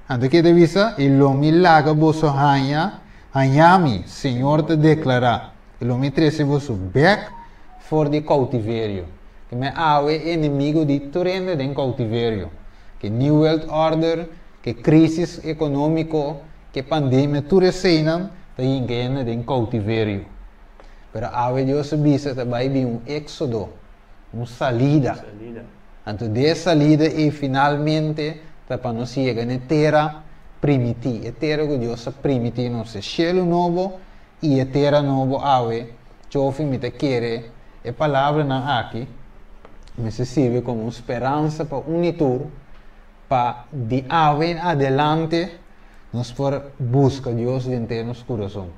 Anto ke ta bisa? I lo mi laga boso haña, haña mi, Señor ta deklará. I lo mi trese boso bèk for di koutiverio. Ke men awe e enemigu di tur hende den koutiverio. Ke New World Order, ke krisis ekonómiko, ke pandemia, tur eseinan ta hinka hende den koutiverio. Pero awe Dios a bisa ta bai bin un éksodo, un salida. Anto di e salida ei finalmente ta pa nos yega na e tera primití, e tera ku Dios a primití nos, e shelu nobo I e tera nobo awe, Chofi mi ta kere e palabranan aki mester sirbi komo un speransa pa un i tur, pa di awe en adelante nos por buska Dios di henter nos kurason.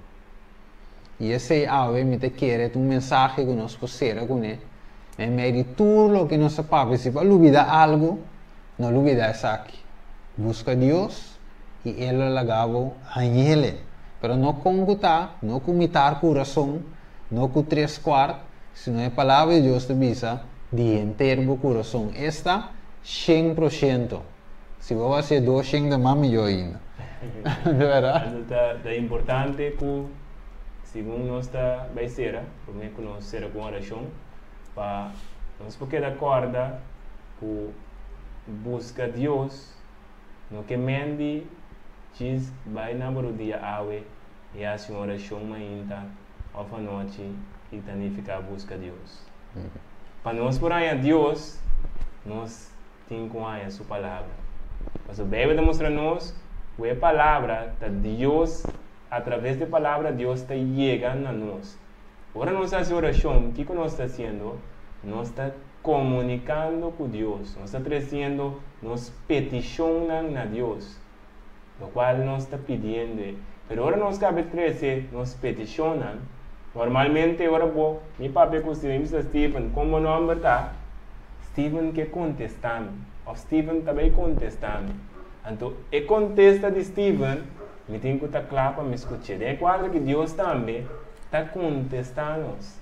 I esei awe mi ta kere ta un mensahe ku nos por sera kuné meimei di tur loke nos a papia. Si bo a lubida algu, no lubida esaki, buska Dios i E lo laga bo hañ'Ele. Pero no kon ku ta, no ku mitar kurason, no ku tres kuart, sino e Palabra di Dios ta bisa di henter bo kurason, esta, shen pro shento. Si bo hasié dos shen ta mas mihó ainda. Di bèrdat? Anto ta ta importante ku segun nos ta bai sera, promé ku nos sera ku un orashon, pa nos por keda kòrda ku buska Dios No ke men di djis bai na bo rudia awe i hasi un orashon mainta òf anochi i ta nifiká buska Dios. Pa nos por haña Dios, nos tin ku haña Su Palabra. Pasobra Beibel ta mustra nos ku e Palabra ta Dios, atraves di e Palabra Dios ta yega na nos. Ora nos hasi orashon, kiko nos ta hasiendo? Nos ta komunikando ku Dios. Nos ta tresiendo nos petishonnan na Dios, lokual nos ta pidiendo e. Pero ora nos kabe trese nos petishonnan, normalmente ora bo, mi papia ku Steven, mi bisa Steven, kon bo nòmber ta? Steven ke kontestá mi, òf Steven ta bai kontestá mi. Anto e kontesta di Steven, mi tin ku ta kla pa mi skuch'é. Den e kuadro ki Dios tambe ta kontestá nos.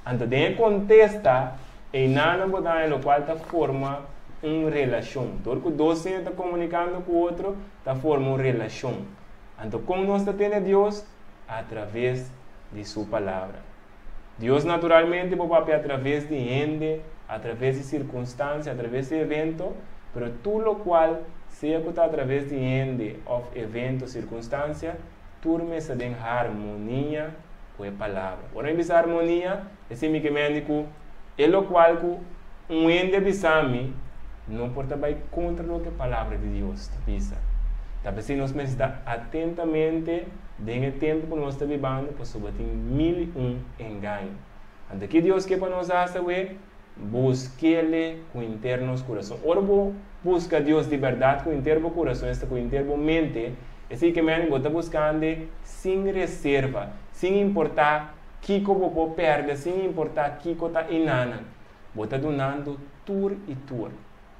Anto den e kontesta, einan bo ta haña lokual ta forma un relashon. Dor ku dos hende ta komunikando ku otro, ta forma un relashon. Anto kon nos ta tende Dios? Atraves di Su Palabra. Dios naturalmente por papia atraves di hende, atraves di sirkunstansia, atraves di evento, pero tur lokual sea ku ta atraves di hende òf evento, sirkunstansia, tur mester den harmonia ku e palabra. Ora mi bisa harmonia, esei mi ke mende ku e lokual ku un hende a bisa mi no por ta bai kontra loke e palabra di Dios ta bisa. Ta p'esei nos mester ta atentamente den e tempu ku nos ta bibando pasobra tin mil i un engaño. Anto ke Dios ke pa nos hasi awe? Busk'Ele ku henter nos kurason. Ora bo buska Dios di bèrdat ku henter bo kurason, esta ku henter bo mente, esei ke mende bo ta buskand'e sin reserva, sin importá. Kiko bo por pèrdè sin importá kiko ta enanan. Bo ta dunando tur i tur.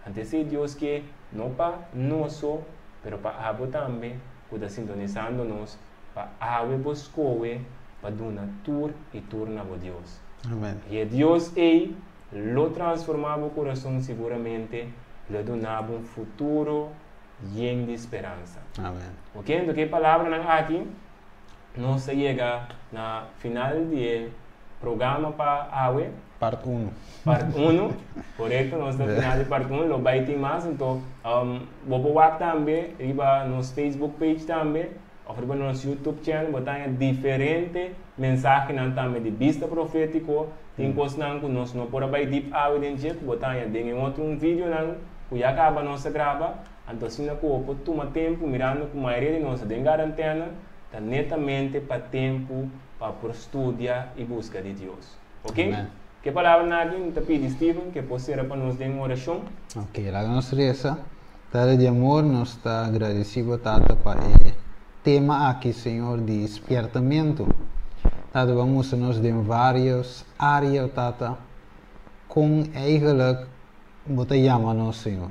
Anto esei Dios ke no pa nos so, pero pa abo tambe ku ta sintonisando nos, pa awe bo skohe pa duna tur i tur na bo Dios. Amen. I e Dios ei lo transformá bo kurason siguramente, lo duna bo un futuro yen di speransa. Amen. Ok, anto ku e palabranan aki nos ta yega na final di e programa pa awe. Part uno. Part uno, korekto, nos ta final di part uno, lo bai tin mas, anto bo por wak tambe riba nos Facebook page tambe òf riba nos YouTube channel, bo ta haña diferente mensahenan tambe di bista profétiko, tin kosnan ku nos no por a bai dip awe den dje ku bo ta haña den e otro un videonan ku ya kaba nos a graba. Anto asina ku bo por tuma tempu mirando ku mayoria di nos ta den garantena, ta netamente pa tempu pa por studia i buska di Dios. Ok? Amen. Ke palabranan aki mi ta pidi Steven ke por sera pa nos den orashon. Ok, laga nos resa. Tata di amor, nos ta gradisí bo Tata pa e tema aki, Señor, di spiertamentu. Tata, bo a mustra nos den varios área, Tata, kon eigenlijk Bo ta yama nos, Señor.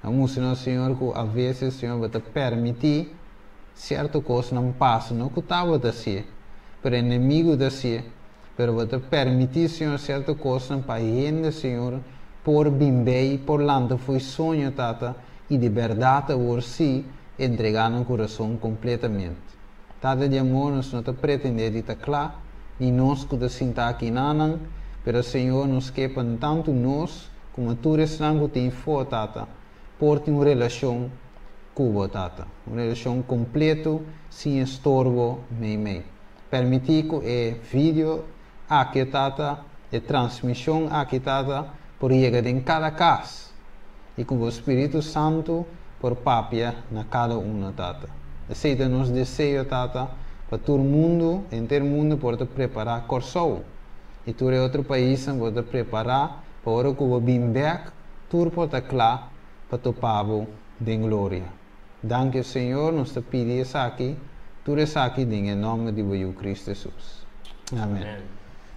A mustra nos, Señor, ku a veces, Señor, Bo ta permití sierto kosnan pasa, no ku ta Bo ta hasié, pero enemigu ta hasié, pero Bo ta permití, Señor, sierto kosnan pa hende, Señor, por bin bei, por lanta fo'i soño, Tata, i di bèrdat awor sí entregá nan kurason kompletamente. Tata di amor, nos no ta pretendé di ta kla, ni nos ku ta sintá aki nanan, pero Señor, nos ke pa tantu nos komo tur esnan ku tin fo, Tata, por tin un relashon ku Bo, Tata, un relashon kompleto sin estorbo meimei. Permití ku e video aki, Tata, e transmishon aki, Tata, por yega den kada kas i ku Bo Spiritu Santu por papia na kada uno, Tata. Esei ta nos deseo, Tata, pa tur mundu, henter mundu por ta prepará, Kòrsou i tur e otro paisnan por ta prepará pa ora ku Bo bin bèk, tur por ta kla pa topa Bo den gloria. Danki, Señor, nos ta pidi esaki, tur esaki den e nòmber di Bo Yu Kristu Hesus. Amèn.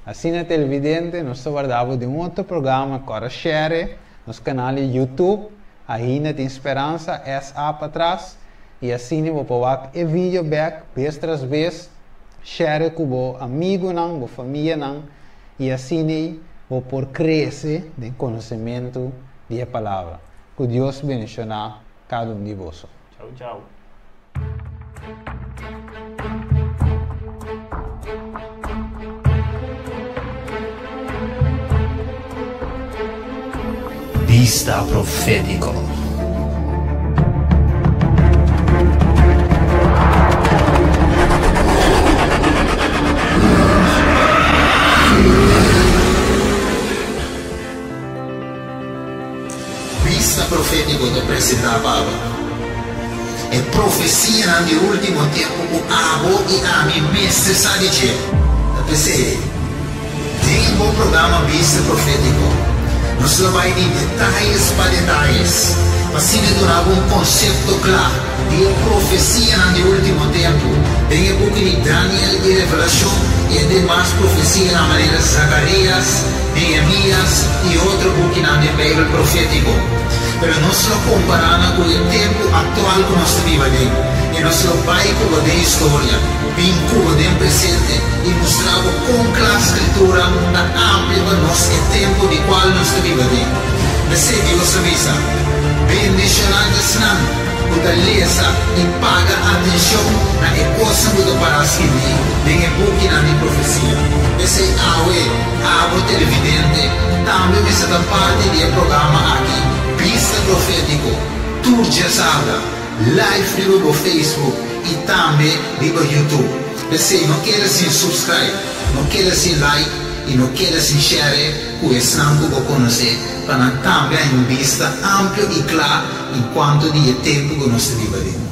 Asina, televidente, nos ta warda bo den un otro programa. Kòrda share nos kanal di YouTube, Ainda Tin Speransa, SA patras, i asina bo por wak e video bèk bes tras bes, share ku bo amigunan, bo famianan, i asina bo por krese den konosementu di e Palabra. Ku Dios bendishoná kada un di boso. Chau chau. Bista Profétiko. Bista profétiko ta presentá pa abo e profesianan di último tempu ku abo i ami mester sa di dje. Ta p'esei, den e bo programa Bista Profétiko, nos lo bai di detayes pa detayes pa asina duna bo un konsepto kla di e profesianan di último tempu den e buki di Daniel i Revelashon i e demas profesianan manera Zakarías, Nehemías i otro bukinan den Beibel profétiko. Pero nos lo kompará nan ku e tempu aktual ku nos ta biba den, i nos lo bai ku bo den historia, bin ku bo den presente i mustra bo kon kla Skritura ta amplia pa nos e tempu di kual nos ta biba den. P'esei Dios a bisa, Bendishoná esnan ku ta lesa i paga atenshon na e kosnan ku ta pará skibí den e bukinan di profesia. P'esei awe, abo televidente tambe mester ta parti di e programa aki, Bista Profétiko, tur djasabra, live riba bo Facebook i tambe riba YouTube. P'esei no keda sin subscribe, no keda sin like i no keda sin share ku esnan ku bo konosé pa nan tambe haña un bista amplio i kla en kuanto di e tempu ku nos ta biba den.